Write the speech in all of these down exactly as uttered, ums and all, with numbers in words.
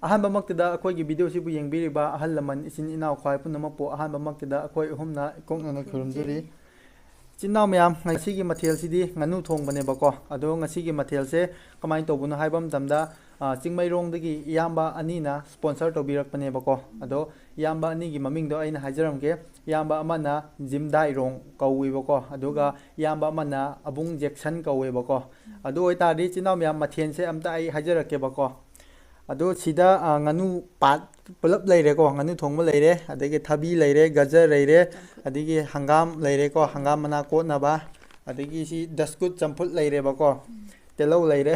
ꯑꯍꯥꯟꯕꯃꯛꯇꯗ ꯑꯩꯈꯣꯏꯒꯤ ꯚꯤꯗꯤꯑꯣꯁꯤꯕꯨ ꯌꯦꯡꯕꯤꯔꯤꯕ ꯑꯍꯜ ꯂꯃꯟ, ꯏꯆꯤꯟ ꯏꯅꯥꯎ, ꯈ꯭ꯋꯥꯏ ꯄꯨꯝꯅꯃꯛꯄꯨ ꯑꯍꯥꯟꯕꯃꯛꯇꯗ ꯑꯩꯈꯣꯏ ꯑꯍꯨꯝꯅ ꯏꯀꯣꯛꯅꯅ ꯈꯨꯔꯨꯝꯖꯔꯤ꯫ ꯏꯆꯤꯟ ꯏꯅꯥꯎ ꯃꯌꯥꯝ, ꯉꯁꯤꯒꯤ ꯃꯊꯦꯜꯁꯤꯗꯤ ꯉꯥꯅꯨ ꯊꯣꯡꯕꯅꯦꯕꯀꯣ꯫ ꯑꯗꯣ ꯉꯁꯤꯒꯤ ꯃꯊꯦꯜꯁꯦ ꯀꯃꯥꯏꯅ ꯇꯧꯕꯅꯣ ꯍꯥꯏꯕ ꯃꯇꯝꯗ, ꯑ, ꯆꯤꯡꯃꯩꯔꯣꯡꯗꯒꯤ ꯏꯌꯥꯝꯕ ꯑꯅꯤꯅ sponsor ꯇꯧꯕꯤꯔꯛꯄꯅꯦꯕꯀꯣ꯫ ꯑꯗꯣ ꯏꯌꯥꯝꯕ ꯑꯅꯤꯒꯤ ꯃꯃꯤꯡꯗꯣ ꯑꯩꯅ ꯍꯥꯏꯖꯔꯝꯒꯦ꯫ ꯏꯌꯥꯝꯕ ꯑꯃꯅ ꯖꯤꯝꯗꯥꯏꯔꯣꯡ ꯀꯧꯋꯦꯕꯀꯣ, ꯑꯗꯨꯒ ꯏꯌꯥꯝꯕ ꯑꯃꯅ ꯑꯕꯨꯡ ꯖꯦꯛꯁꯟ ꯀꯧꯋꯦꯕꯀꯣ꯫ ꯑꯗꯨ ꯑꯣꯏꯇꯥꯔꯗꯤ, ꯏꯆꯤꯟ ꯏꯅꯥꯎ ꯃꯌꯥꯝ, ꯃꯊꯦꯜꯁꯦ ꯑꯝꯇ ꯑꯩ ꯍꯥꯏꯖꯔꯛꯀꯦꯕꯀꯣ꯫ ꯑꯗꯣ ꯁꯤꯗ, ꯑ, ꯉꯥꯅꯨ ꯄꯥꯠ ꯄꯨꯂꯞ ꯂꯩꯔꯦꯀꯣ꯫ ꯉꯥꯅꯨ ꯊꯣꯡꯕ ꯂꯩꯔꯦ, ꯑꯗꯒꯤ ꯊꯕꯤ ꯂꯩꯔꯦ, ꯒꯖꯔ ꯂꯩꯔꯦ, ꯑꯗꯒꯤ ꯍꯪꯒꯥꯝ ꯂꯩꯔꯦꯀꯣ, ꯍꯪꯒꯥꯝ ꯃꯅꯥ ꯀꯣꯠꯅꯕ, ꯑꯗꯒꯤ ꯁꯤ ꯗꯁꯀꯨꯠ ꯆꯝꯐꯨꯠ ꯂꯩꯔꯦꯕꯀꯣ, ꯇꯤꯜꯍꯧ ꯂꯩꯔꯦ꯫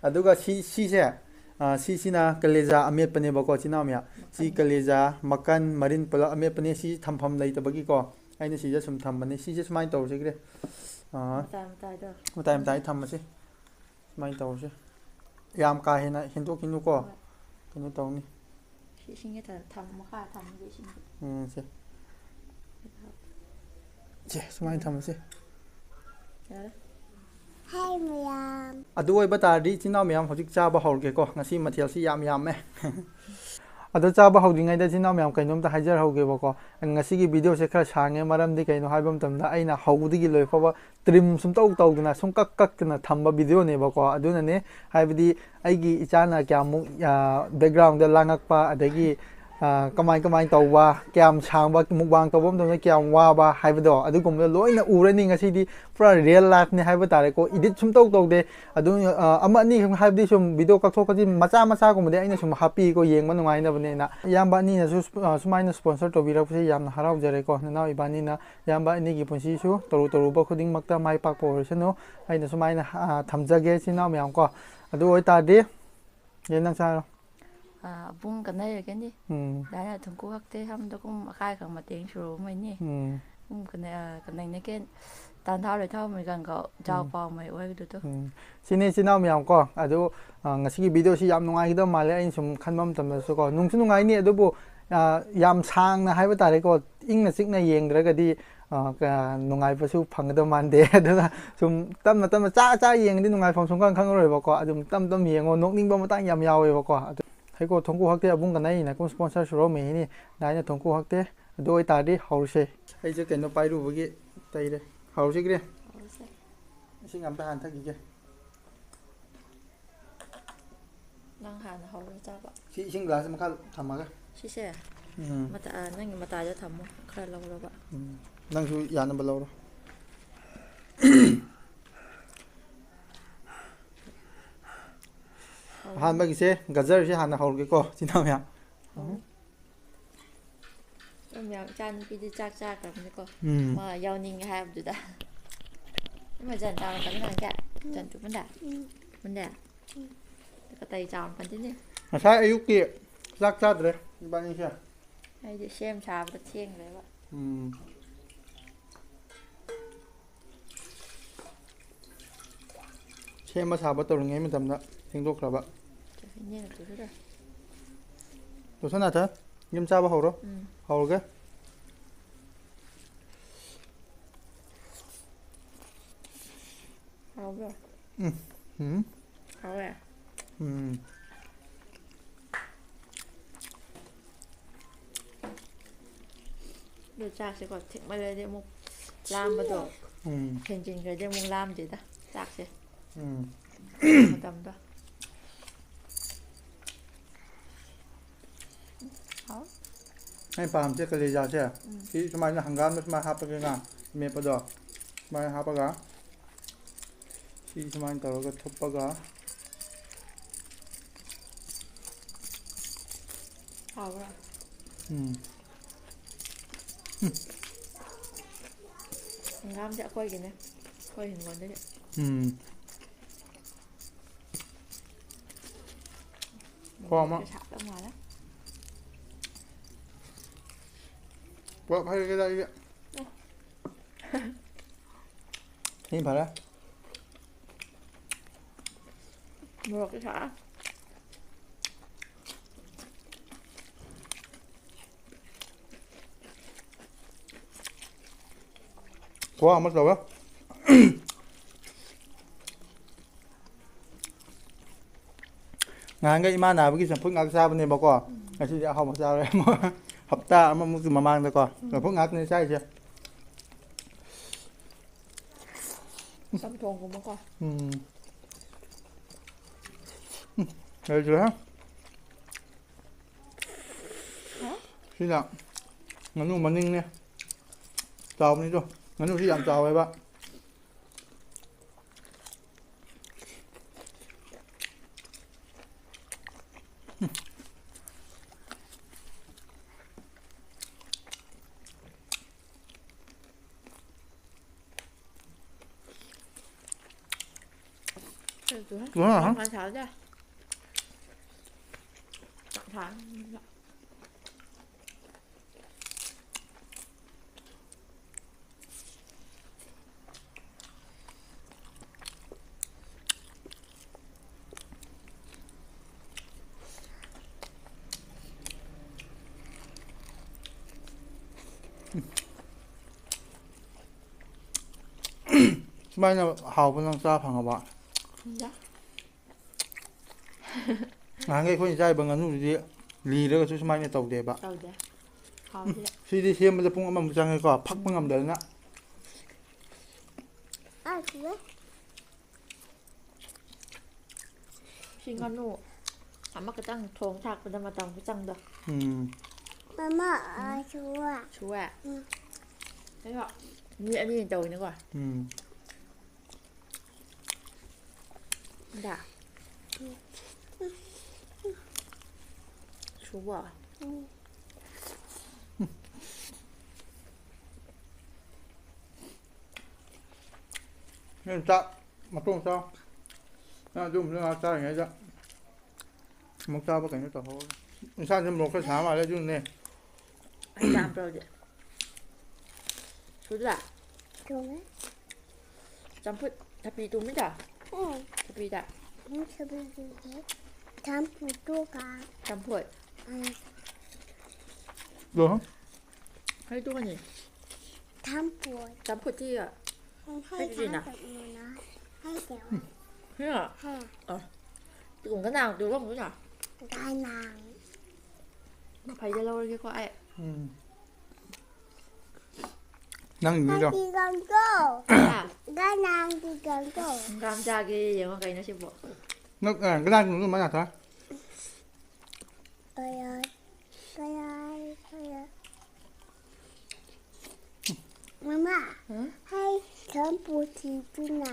ꯑꯗꯨꯒ ꯁꯤ, ꯁꯤꯁꯦ, ꯑ, ꯁꯤꯁꯤꯅ ꯀꯂꯦꯖꯥ ꯑꯃꯦꯠꯄꯅꯦꯕꯀꯣ, ꯏꯆꯤꯟ ꯏꯅꯥꯎ ꯃꯌꯥꯝ꯫ ꯁꯤ ꯀꯂꯦꯖꯥ, ꯃꯀꯟ, ꯃꯔꯤꯟ ꯄꯨꯂꯞ ꯑꯃꯦꯠꯄꯅꯦ꯫ ꯁꯤ ꯊꯝꯐꯝ ꯂꯩꯇꯕꯒꯤꯀꯣ, ꯑꯩꯅ ꯁꯤꯗ ꯁꯨꯝ ꯊꯝꯕꯅꯦ꯫ ꯁꯤꯁꯦ ꯁꯨꯃꯥꯏꯅ ꯇꯧꯔꯁꯤꯒ꯭ꯔꯦ꯫ ꯑ, ꯃꯇꯥꯏ ꯃꯇꯥꯏꯗꯣ꯫ ꯃꯇꯥꯏ ꯃꯇꯥꯏ ꯊꯝꯃꯁꯤ꯫ ꯁꯨꯃꯥꯏꯅ ꯇꯧꯔꯁꯦ꯫ ꯌꯥꯝ ꯀꯥ ꯍꯦꯟꯅ ꯍꯦꯟꯗꯣꯛꯈꯤꯅꯨꯀꯣ꯫ ꯍꯣꯏ꯫ ꯀꯩꯅꯣ ꯇꯧꯅꯤ꯫ ꯁꯤ ꯏꯁꯤꯡꯁꯦ ꯊ-, ꯊꯝ-, ꯃꯈꯥ ꯊꯝꯃꯁꯦ ꯏꯁꯤꯡꯁꯦ꯫ ꯎꯝ, ꯁꯦ꯫ ꯁꯦ, ꯁꯨꯃꯥꯏꯅ ꯊꯝꯃꯁꯦ꯫ ꯌꯥꯔꯦ꯫ ꯍꯥꯏ ꯃꯌꯥꯝ꯫ ꯑꯗꯨ ꯑꯣꯏꯕ ꯇꯥꯔꯗꯤ, ꯏꯆꯤꯟ ꯏꯅꯥꯎ ꯃꯌꯥꯝ, ꯍꯧꯖꯤꯛ ꯆꯥꯕ ꯍꯧꯔꯒꯦꯀꯣ꯫ ꯉꯁꯤ ꯃꯊꯦꯜꯁꯤ ꯌꯥꯝ ꯌꯥꯝꯃꯦ꯫ ꯑꯗꯣ ꯆꯥꯕ ꯍꯧꯗ꯭ꯔꯤꯉꯩꯗ, ꯏꯆꯤꯟ ꯏꯅꯥꯎ ꯃꯌꯥꯝ, ꯀꯩꯅꯣꯝꯇ ꯍꯥꯏꯖꯍꯧꯒꯦꯕꯀꯣ꯫ ꯉꯁꯤꯒꯤ ꯚꯤꯗꯤꯑꯣꯁꯦ ꯈꯔ ꯁꯥꯡꯉꯦ, ꯃꯔꯝꯗꯤ ꯀꯩꯅꯣ ꯍꯥꯏꯕ ꯃꯇꯝꯗ, ꯑꯩꯅ ꯍꯧꯕꯗꯒꯤ ꯂꯣꯏ ꯐꯥꯎꯕ trim ꯁꯨꯝꯇꯧ ꯇꯧꯗꯅ, ꯁꯨꯝ ꯀꯛ ꯀꯛꯇꯅ ꯊꯝꯕ ꯚꯤꯗꯤꯑꯣꯅꯦꯕꯀꯣ꯫ ꯑꯗꯨꯅꯅꯦ, ꯍꯥꯏꯕꯗꯤ ꯑꯩꯒꯤ ꯏꯆꯥꯅ ꯀꯌꯥꯃꯨꯛ, ꯑ, background ꯗ ꯂꯥꯡꯉꯛꯄ, ꯑꯗꯒꯤ, ꯑ, ꯀꯃꯥꯏ ꯀꯃꯥꯏ ꯇꯧꯕ, ꯀꯌꯥꯝ ꯁꯥꯡꯕ, mukbang ꯇꯧꯕ ꯃꯇꯝꯗ ꯀꯌꯥꯝ ꯋꯥꯕ ꯍꯥꯏꯕꯗꯣ, ꯑꯗꯨꯒꯨꯝꯕꯗꯣ ꯂꯣꯏꯅ ꯎꯔꯅꯤ ꯉꯁꯤꯗꯤ꯫ ꯄꯨꯔꯥ real life ꯅꯦ ꯍꯥꯏꯕ ꯇꯥꯔꯦꯀꯣ꯫ Edit ꯁꯨꯝꯇꯧ ꯇꯧꯗꯦ꯫ ꯑꯗꯨ, ꯑ, ꯑꯃ ꯑꯅꯤ ꯁꯨꯝ, ꯍꯥꯏꯕꯗꯤ ꯁꯨꯝ ꯚꯤꯗꯤꯑꯣ ꯀꯛꯊꯣꯛ ꯀꯛꯁꯤꯟ ꯃꯆꯥ ꯃꯆꯥꯒꯨꯝꯕꯗꯤ ꯑꯩꯅ ꯁꯨꯝ ꯍꯥꯞꯄꯤꯀꯣ, ꯌꯦꯡꯕ ꯅꯨꯡꯉꯥꯏꯅꯕꯅꯦꯅ꯫ ꯏꯌꯥꯝꯕ ꯑꯅꯤꯅꯁꯨ, ꯑ, ꯁꯨꯃꯥꯏꯅ sponsor ꯇꯧꯕꯤꯔꯛꯄꯁꯦ ꯌꯥꯝꯅ ꯍꯔꯥꯎꯖꯔꯦꯀꯣ꯫ ꯅꯅꯥꯎ ꯏꯕꯥꯅꯤꯅ ꯏꯌꯥꯝꯕ ꯑꯅꯤꯒꯤ ꯄꯨꯟꯁꯤꯁꯨ ꯇꯧꯔꯨ ꯇꯧꯔꯨꯕ ꯈꯨꯗꯤꯡꯃꯛꯇ ꯃꯥꯏ ꯄꯥꯛꯄ ꯑꯣꯏꯔꯁꯅꯨ꯫ ꯑꯩꯅ ꯁꯨꯃꯥꯏꯅ, ꯑ, ꯊꯝꯖꯒꯦ, ꯏꯆꯤꯟ ꯏꯅꯥꯎ ꯃꯌꯥꯝ ꯀꯣ꯫ ꯑꯗꯨ ꯑꯣꯏꯇꯥꯔꯗꯤ, ꯌꯦꯟ ꯅꯪ ꯆꯥꯔꯣ꯫ ꯑ, ꯑꯕꯨꯡ ꯀꯟꯅ ꯂꯩꯔꯒꯅꯤ꯫ ꯎꯝ꯫ ꯗꯥꯏꯅ ꯊꯨꯝꯀꯨ ꯈꯛꯇꯦ ꯍꯝꯗ ꯀꯨꯝ ꯑꯀꯥꯏ ꯈꯪ ꯃꯇꯦꯡ ꯁꯨꯔꯨ ꯃꯩꯅꯤ꯫ ꯎꯝ꯫ ꯎꯝ, ꯀꯟꯅ, ꯑ, ꯀꯟꯅꯩꯅ ꯀꯦꯟ ꯇꯥꯟ ꯊꯥꯎ ꯂꯩ ꯊꯥꯎ ꯃꯩ ꯒꯪꯒ ꯖꯥꯎ ꯎꯝ꯫ ꯄꯥꯎ ꯃꯩ ꯑꯣꯏꯕꯗꯨꯗꯣ꯫ ꯎꯝ꯫ ꯁꯤꯅꯤ, ꯏꯆꯤꯟ ꯏꯅꯥꯎ ꯃꯌꯥꯝ ꯀꯣ꯫ ꯑꯗꯨ, ꯑ, ꯉꯁꯤꯒꯤ ꯚꯤꯗꯤꯑꯣꯁꯤ ꯌꯥꯝ ꯅꯨꯡꯉꯥꯏꯒꯗꯕ ꯃꯥꯜꯂꯦ, ꯑꯩꯅ ꯁꯨꯝ ꯈꯟꯕ ꯃꯇꯝꯗꯁꯨ ꯀꯣ꯫ ꯅꯨꯡꯁꯨ ꯅꯨꯡꯉꯥꯏꯅꯤ, ꯑꯗꯨꯕꯨ, ꯑ, ꯌꯥꯝ ꯁꯥꯡꯅ ꯍꯥꯏꯕ ꯇꯥꯔꯦꯀꯣ, ꯏꯪꯅ ꯆꯤꯛꯅ ꯌꯦꯡꯗ꯭ꯔꯒꯗꯤ, ꯑ, ꯀ-, ꯅꯨꯡꯉꯥꯏꯕꯁꯨ ꯐꯪꯒꯗꯕ ꯃꯥꯟꯗꯦ꯫ ꯑꯗꯨꯅ ꯁꯨꯝ ꯇꯞꯅ ꯇꯞꯅ ꯆꯥ ꯆꯥ ꯌꯦꯡꯉꯗꯤ ꯅꯨꯡꯉꯥꯏꯐꯝ ꯁꯨꯡꯈꯪ ꯈꯪꯉꯔꯣꯏꯕꯀꯣ꯫ ꯑꯗꯨꯝ ꯇꯞ ꯇꯞ ꯌꯦꯡꯉꯣ, ꯅꯣꯛꯅꯤꯡꯕ ꯃꯇꯥꯡ ꯌꯥꯝ ꯌꯥꯎꯋꯦꯕꯀꯣ꯫ ꯑꯗꯨ ꯑꯩꯀꯣ ꯊꯣꯡꯀꯨ ꯍꯛꯇꯦ ꯑꯕꯨꯡ ꯀꯅꯥꯏꯅ ꯀꯨꯝ sponsor ꯁꯨꯔꯣ ꯃꯦꯍꯤꯅꯤ ꯅꯥꯏꯅ ꯊꯣꯡꯀꯨ ꯍꯛꯇꯦ꯫ ꯑꯗꯨ ꯑꯣꯏꯇꯥꯔꯗꯤ ꯍꯧꯔꯁꯦ꯫ ꯑꯩꯁꯦ ꯀꯩꯅꯣ ꯄꯥꯏꯔꯨꯕꯒꯤ ꯇꯩꯔꯦ꯫ ꯍꯧꯔꯁꯤꯒ꯭ꯔꯦ꯫ ꯍꯧꯔꯁꯦ꯫ ꯏꯁꯤꯡ ꯑꯝꯇ ꯍꯥꯟꯅ ꯊꯛꯈꯤꯒꯦ꯫ ꯅꯪ ꯍꯥꯟꯅ ꯍꯧꯔꯣ ꯆꯥꯕ꯫ ꯁꯤ ꯏꯁꯤꯡ glass ꯃꯈꯥ ꯊꯝꯃꯒ꯫ ꯁꯤꯁꯦ? ꯎꯝ꯫ ꯃꯇꯥ-, ꯑ, ꯅꯪꯒꯤ ꯃꯇꯥꯏꯗ ꯊꯝꯃꯣ꯫ ꯈꯔ ꯂꯧꯔꯒ꯫ ꯎꯝ꯫ ꯅꯪꯁꯨ ꯌꯥꯅꯕ ꯂꯧꯔꯣ꯫ ꯍꯧꯔꯣ꯫ ꯑꯍꯥꯟꯕꯒꯤꯁꯦ ꯒꯖꯔꯁꯦ ꯍꯥꯟꯅ ꯍꯧꯔꯒꯦꯀꯣ, ꯏꯆꯤꯟ ꯏꯅꯥꯎ ꯃꯌꯥꯝ꯫ ꯍꯧꯔꯣ꯫ ꯃꯌꯥꯝ ꯏꯆꯥꯅꯨꯄꯤꯗꯤ ꯆꯥꯛ ꯆꯥꯈ꯭ꯔꯕꯅꯤꯀꯣ꯫ ꯎꯝ꯫ ꯃꯥ ꯌꯥꯎꯅꯤꯡꯉꯦ ꯍꯥꯏꯕꯗꯨꯗ꯫ ꯏꯃꯥ ꯖꯟ ꯇꯥꯔꯣ ꯀꯟꯅ ꯉꯥꯡꯒꯦ꯫ ꯖꯟ ꯇꯨ ꯃꯨꯟꯗꯥ꯫ ꯃꯨꯟꯗꯥ꯫ ꯀꯇꯩ ꯆꯥꯎꯅ ꯀꯟꯗꯤꯅꯦ꯫ ꯉꯁꯥꯏ ꯑꯌꯨꯛꯀꯤ ꯆꯥꯛ ꯆꯥꯗ꯭ꯔꯦ ꯏꯕꯥꯅꯤꯁꯦ꯫ ꯑꯩꯗꯤ ꯁꯦꯝ ꯁꯥꯕꯗ ꯊꯦꯡꯈ꯭ꯔꯦꯕ꯫ ꯎꯝ꯫ ꯁꯦꯝꯕ ꯁꯥꯕ ꯇꯧꯔꯤꯉꯩ ꯃꯇꯝꯗ ꯊꯦꯡꯗꯣꯛꯈ꯭ꯔꯕ꯫ ꯏꯅꯦꯅ ꯇꯨꯁꯨ ꯇꯧ꯫ ꯇꯨꯁꯟ ꯅꯥꯊꯟ, ꯌꯨꯝ ꯆꯥꯕ ꯍꯧꯔꯣ꯫ ꯎꯝ꯫ ꯍꯧꯔꯒꯦ꯫ ꯍꯥꯎꯕ꯭ꯔꯣ? ꯎꯝ꯫ ꯎꯝ꯫ ꯍꯥꯎꯋꯦ? ꯎꯝ꯫ ꯑꯗꯨ ꯆꯥꯛꯁꯦꯀꯣ, ꯊꯦꯡꯃꯜꯂꯗꯤ ꯑꯃꯨꯛ ꯂꯥꯝꯕꯗꯣ ꯎꯝ꯫ ꯍꯦꯟꯖꯤꯟꯈ꯭ꯔꯗꯤ ꯑꯃꯨꯛ ꯂꯥꯝꯗꯦꯗ, ꯆꯥꯛꯁꯦ꯫ ꯎꯝ꯫ ꯃꯇꯝꯗꯣ꯫ ꯍꯥꯎ꯫ ꯑꯩ ꯄꯥꯝꯁꯦ ꯀꯂꯦꯖꯥꯁꯦ꯫ ꯎꯝ꯫ ꯁꯤ ꯁꯨꯃꯥꯏꯅ ꯍꯪꯒꯥꯝꯗ ꯁꯨꯃꯥꯏꯅ ꯍꯥꯞꯄꯒꯦ ꯉꯥ꯫ ꯃꯦꯠꯄꯗꯣ꯫ ꯁꯨꯃꯥꯏꯅ ꯍꯥꯞꯄꯒ꯫ ꯁꯤ ꯁꯨꯃꯥꯏꯅ ꯇꯧꯔꯒ ꯊꯨꯞꯄꯒ꯫ ꯍꯥꯎꯕ꯭ꯔꯥ? ꯎꯝ꯫ ꯎꯝ꯫ ꯍꯪꯒꯥꯝꯁꯦ ꯑꯩꯈꯣꯏꯒꯤꯅꯦ꯫ ꯑꯩꯈꯣꯏ ꯍꯤꯡꯒꯣꯜꯗꯒꯤ꯫ ꯎꯝ꯫ ꯈꯣꯡ ꯑꯃ꯫ ꯃꯣꯔꯣꯛꯁꯦ ꯁꯥꯞꯇꯧ ꯃꯥꯜꯂꯦ꯫ ꯄꯨꯂꯞ ꯍꯩꯔꯒꯦꯗ ꯑꯩꯗꯤ꯫ ꯑꯦ꯫ ꯁꯤ ꯐꯔꯦ꯫ ꯃꯣꯔꯣꯛꯁꯦ ꯁꯥ꯫ ꯈꯨꯍꯥꯎ ꯑꯃ ꯇꯧꯋꯦ꯫ ꯉꯍꯥꯟꯈꯩ ꯏꯃꯥ ꯅꯥꯕꯒꯤ ꯆꯝꯐꯨꯠ ꯉꯥꯛ ꯆꯥꯕꯅꯦꯕꯀꯣ꯫ ꯎꯝ꯫ ꯉꯁꯤꯗꯤ ꯑꯍꯥꯎꯕ ꯆꯥꯔꯦ꯫ ꯍꯞꯇꯥ ꯑꯃꯃꯨꯛꯀꯤ ꯃꯃꯥꯡꯗꯀꯣ꯫ ꯎꯝ꯫ ꯆꯝꯐꯨꯠ ꯉꯥꯛꯇꯅꯦ ꯆꯥꯏꯁꯦ꯫ ꯆꯝꯊꯣꯡꯒꯨꯝꯕꯀꯣ꯫ ꯎꯝ꯫ ꯎꯝ꯫ ꯂꯩꯇ꯭ꯔꯦꯍꯦ꯫ ꯍꯥ? ꯁꯤꯅ ꯉꯥꯅꯨ ꯃꯅꯤꯡꯅꯦ꯫ ꯆꯥꯎꯕꯅꯤꯗꯣ꯫ ꯉꯥꯅꯨꯁꯤ ꯌꯥꯝ ꯆꯥꯎꯋꯦꯕ꯫ ꯀꯩꯅꯣ? ꯃꯁꯥꯂꯥ ꯆꯥꯗꯦ꯫ ꯆꯥꯛ ꯆꯥꯅꯤꯡꯕ꯫ ꯁꯨꯃꯥꯏꯅ ꯍꯥꯎꯕ ꯅꯪ ꯆꯥ ꯐꯪꯉꯕ? ꯐꯪꯗꯦ꯫ ꯅꯍꯥꯟꯈꯩ ꯑꯩꯈꯣꯏꯅ ꯆꯥꯔꯤꯕ ꯉꯥꯅꯨꯗꯨꯗꯤ ꯂꯤꯔꯒꯁꯨ ꯁꯨꯃꯥꯏꯅ ꯇꯧꯗꯦꯕ꯫ ꯇꯧꯗꯦ꯫ ꯍꯥꯎꯗꯦ꯫ ꯁꯤꯗꯤ ꯁꯦꯝꯕꯗ ꯄꯨꯡ ꯑꯃꯃꯨꯛ ꯆꯪꯉꯦꯀꯣ, ꯐꯛꯄ ꯉꯝꯗꯗꯅ꯫ ꯁꯤ ꯉꯥꯅꯨ ꯑꯃꯈꯛꯇꯪ ꯊꯣꯡ ꯊꯥꯛꯄꯗ ꯃꯇꯝ ꯈꯨꯆꯪꯗꯣ꯫ ꯎꯝ꯫ ꯃꯃꯥ, ꯑ, ꯁꯨꯋꯥ꯫ ꯁꯨꯋꯦ? ꯎꯝ꯫ ꯀꯩꯅꯣ, ꯃꯤ ꯑꯅꯤꯅ ꯇꯧꯋꯤꯅꯦꯀꯣ? ꯎꯝ꯫ ꯗꯥ? ꯎꯝ꯫ ꯁꯨꯕ? ꯎꯝ꯫ ꯅꯪ ꯆꯥꯛ ꯃꯇꯣꯡ ꯆꯥꯎ꯫ ꯅꯪ ꯑꯗꯨꯒꯨꯝꯕꯗꯣ ꯉꯥꯏꯍꯥꯛ ꯆꯥꯔꯤꯉꯩꯗ ꯑꯃꯨꯛ ꯆꯥꯕ ꯀꯩꯅꯣ ꯇꯧꯍꯧꯔꯣ꯫ ꯏꯟꯁꯥꯡꯁꯦ ꯃꯣꯔꯣꯛ ꯈꯔ ꯁꯥ ꯃꯥꯜꯂꯦ, ꯑꯗꯨꯅꯅꯦ꯫ ꯑꯩ ꯆꯥꯝ ꯇꯧꯔꯗꯤ꯫ ꯁꯨꯗ꯭ꯔꯥ? ꯊꯣꯡꯉꯦ꯫ ꯆꯝꯐꯨꯠ ꯊꯕꯤ ꯊꯣꯡꯉꯤꯗ꯫ ꯎꯝ꯫ ꯊꯕꯤꯗ꯫ ꯎꯝ, ꯊꯕꯤꯗꯨꯗꯤ ꯆꯝꯐꯨꯠꯇꯨꯒ꯫ ꯆꯝꯐꯨꯠ꯫ ꯎꯝ꯫ ꯂꯣꯏꯔꯦ꯫ ꯍꯩ ꯇꯣꯛꯑꯅꯤ꯫ ꯆꯝꯐꯨꯠ꯫ ꯆꯝꯐꯨꯠꯇꯤ ꯎꯝ, ꯍꯩ ꯍꯩ ꯇꯣꯛꯑꯅ꯫ ꯆꯝꯐꯨꯠꯅꯤꯅ꯫ ꯍꯩ ꯇꯣꯛꯑꯅ꯫ ꯍꯩꯔꯣ? ꯍꯩ꯫ ꯑ꯫ ꯇꯨꯡꯗ ꯅꯥꯡꯗꯨ ꯂꯧꯗꯣꯏꯅꯣ? ꯀꯅꯥ? ꯃꯐꯩꯗ ꯂꯧꯔꯒꯦꯀꯣ ꯑꯩ꯫ ꯎꯝ꯫ ꯅꯪꯒꯤꯗꯣ꯫ ꯀꯤꯒꯟꯗꯣ꯫ ꯍꯥ? ꯀꯅꯥ ꯀꯤꯒꯟꯗꯣ? ꯍꯪꯒꯥꯝ ꯆꯥꯒꯦ ꯌꯦꯡꯉꯣ ꯀꯩꯅꯣ ꯁꯤꯕꯣ꯫ ꯅꯪ, ꯑ, ꯀꯅꯥꯒꯤꯅꯣ ꯑꯗꯨꯃꯥꯏꯅ ꯊꯣꯛꯑꯦ? ꯀꯌꯥ, ꯀꯌꯥ, ꯀꯌꯥ꯫ ꯃꯃꯥ, ꯎꯝ? ꯍꯩ ꯁꯝꯄꯨ ꯊꯤꯗꯨꯅ꯫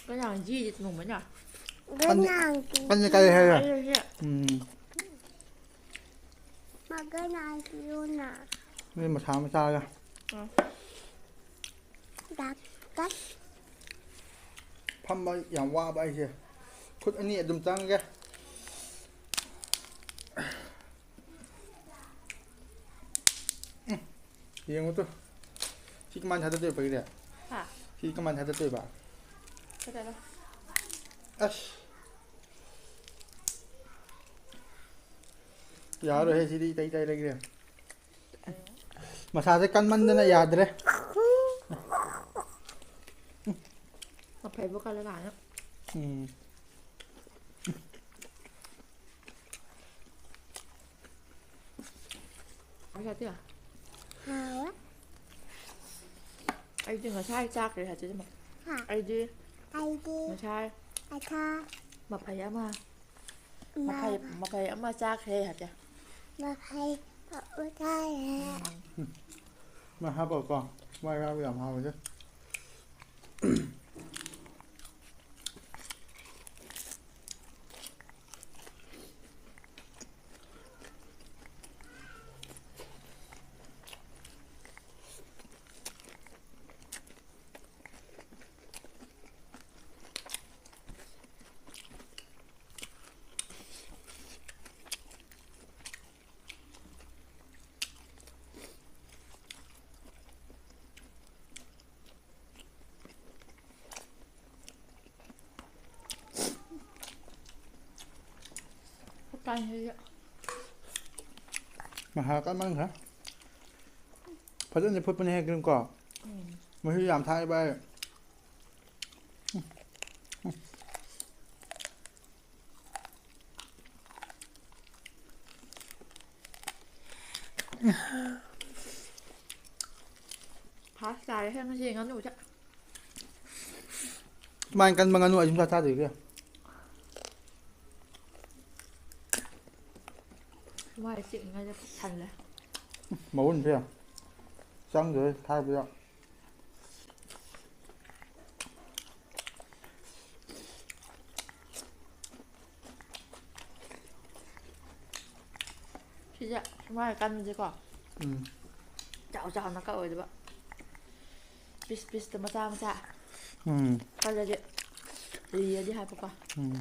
ꯀꯅꯥ ꯖꯤꯗꯤ ꯊꯣꯡꯕꯅ? ꯀꯅꯥꯒꯤ? ꯀꯟꯅ ꯀꯥꯏ ꯍꯥꯏꯔ? ꯑꯩ ꯍꯧꯖꯤꯛ ꯎꯝ꯫ ꯃꯒꯅꯥꯒꯤꯔꯣꯅ꯫ ꯅꯣꯏ ꯃꯁꯥ ꯃꯆꯥꯒ꯫ ꯎꯝ꯫ ꯗꯥꯛꯇꯔ꯫ ꯐꯝꯕ ꯌꯥꯝ ꯋꯥꯕ ꯑꯩꯁꯦ꯫ ꯈꯨꯠ ꯑꯅꯤ ꯑꯗꯨꯝ ꯆꯪꯒꯦ꯫ ꯎꯝ꯫ ꯌꯦꯡꯉꯨ ꯇꯨ꯫ ꯁꯤ ꯀꯃꯥꯏꯅ ꯊꯥꯗꯗꯣꯏꯕ ꯄꯩꯔꯦ? ꯍꯥ? ꯁꯤ ꯀꯃꯥꯏꯅ ꯊꯥꯗꯗꯣꯏꯕ? ꯀꯩꯗꯧꯕ? ꯑꯁ꯫ ꯌꯥꯔꯣꯏꯍꯦ, ꯁꯤꯗꯤ ꯏꯇꯩ ꯏꯇꯩ ꯂꯩꯈ꯭ꯔꯦ꯫ ꯃꯁꯥꯁꯦ ꯀꯟꯃꯟꯗꯅ ꯌꯥꯗ꯭ꯔꯦ꯫ ꯃꯐꯩꯕꯨ ꯀꯜꯂ ꯀꯥꯟꯗ꯫ ꯎꯝ꯫ ꯍꯥꯎꯋꯦ꯫ ꯑꯩꯗꯤ ꯉꯁꯥꯏ ꯆꯥꯈ꯭ꯔꯦ ꯁꯥꯇꯤꯟ ꯑꯃ꯫ ꯍꯥ? ꯑꯩꯗꯤ ꯑꯩꯗꯤ ꯉꯁꯥꯏ ꯑꯊꯥ ꯃꯐꯩ ꯑꯃ, ꯃꯐꯩ, ꯃꯥ- ꯃꯐꯩ ꯑꯃ ꯆꯥꯈ꯭ꯔꯦ ꯁꯥꯇꯤꯟ꯫ ꯃꯐꯩ ꯑꯃ ꯆꯥꯔꯦ꯫ ꯎꯝ꯫ ꯃꯥ ꯍꯥꯞꯄꯀꯣ꯫ ꯃꯥ ꯌꯥꯎꯕ ꯌꯥꯝ ꯍꯥꯎꯋꯤꯗ꯫ ꯀꯥꯏꯗꯒꯤ꯫ ꯃꯍꯥ ꯀꯟꯃꯟꯈ꯭ꯔꯦ꯫ ꯐꯖꯅ ꯐꯨꯠꯄꯅꯦꯍꯦ ꯀ꯭ꯔꯤꯝ ꯀꯣ꯫ ꯎꯝ꯫ ꯃꯍꯤ ꯌꯥꯝ ꯊꯥꯛꯑꯦ ꯚꯥꯏ꯫ ꯎꯝ꯫ ꯎꯝ꯫ ꯐꯥꯁ ꯇꯥꯔꯦꯍꯦ ꯉꯁꯤ ꯉꯥꯅꯨꯁꯦ꯫ ꯁꯨꯃꯥꯏꯅ ꯀꯟꯕ ꯉꯥꯅꯨ ꯑꯩ ꯁꯨꯡꯆꯥ ꯆꯥꯗ꯭ꯔꯤꯒꯦ꯫ ꯃꯥꯏ ꯆꯤꯛꯂꯤꯉꯩꯗ ꯄꯨꯛ ꯊꯜꯂꯦ꯫ ꯃꯒꯨꯟꯁꯦ ꯆꯪꯗ꯭ꯔꯦ ꯊꯥꯏꯕꯗ꯫ ꯁꯤꯁꯦ ꯁꯨꯃꯥꯏꯅ ꯀꯟꯕꯁꯦꯀꯣ꯫ ꯎꯝ꯫ ꯆꯥꯎ ꯆꯥꯎꯅ ꯀꯛꯑꯣꯏꯗꯕ꯫ ꯄꯤꯁ ꯄꯤꯁꯇ ꯃꯆꯥ ꯃꯆꯥ꯫ ꯎꯝ꯫ ꯀꯜꯂꯗꯤ ꯂꯤꯔꯗꯤ ꯍꯥꯏꯕꯀꯣ꯫ ꯎꯝ꯫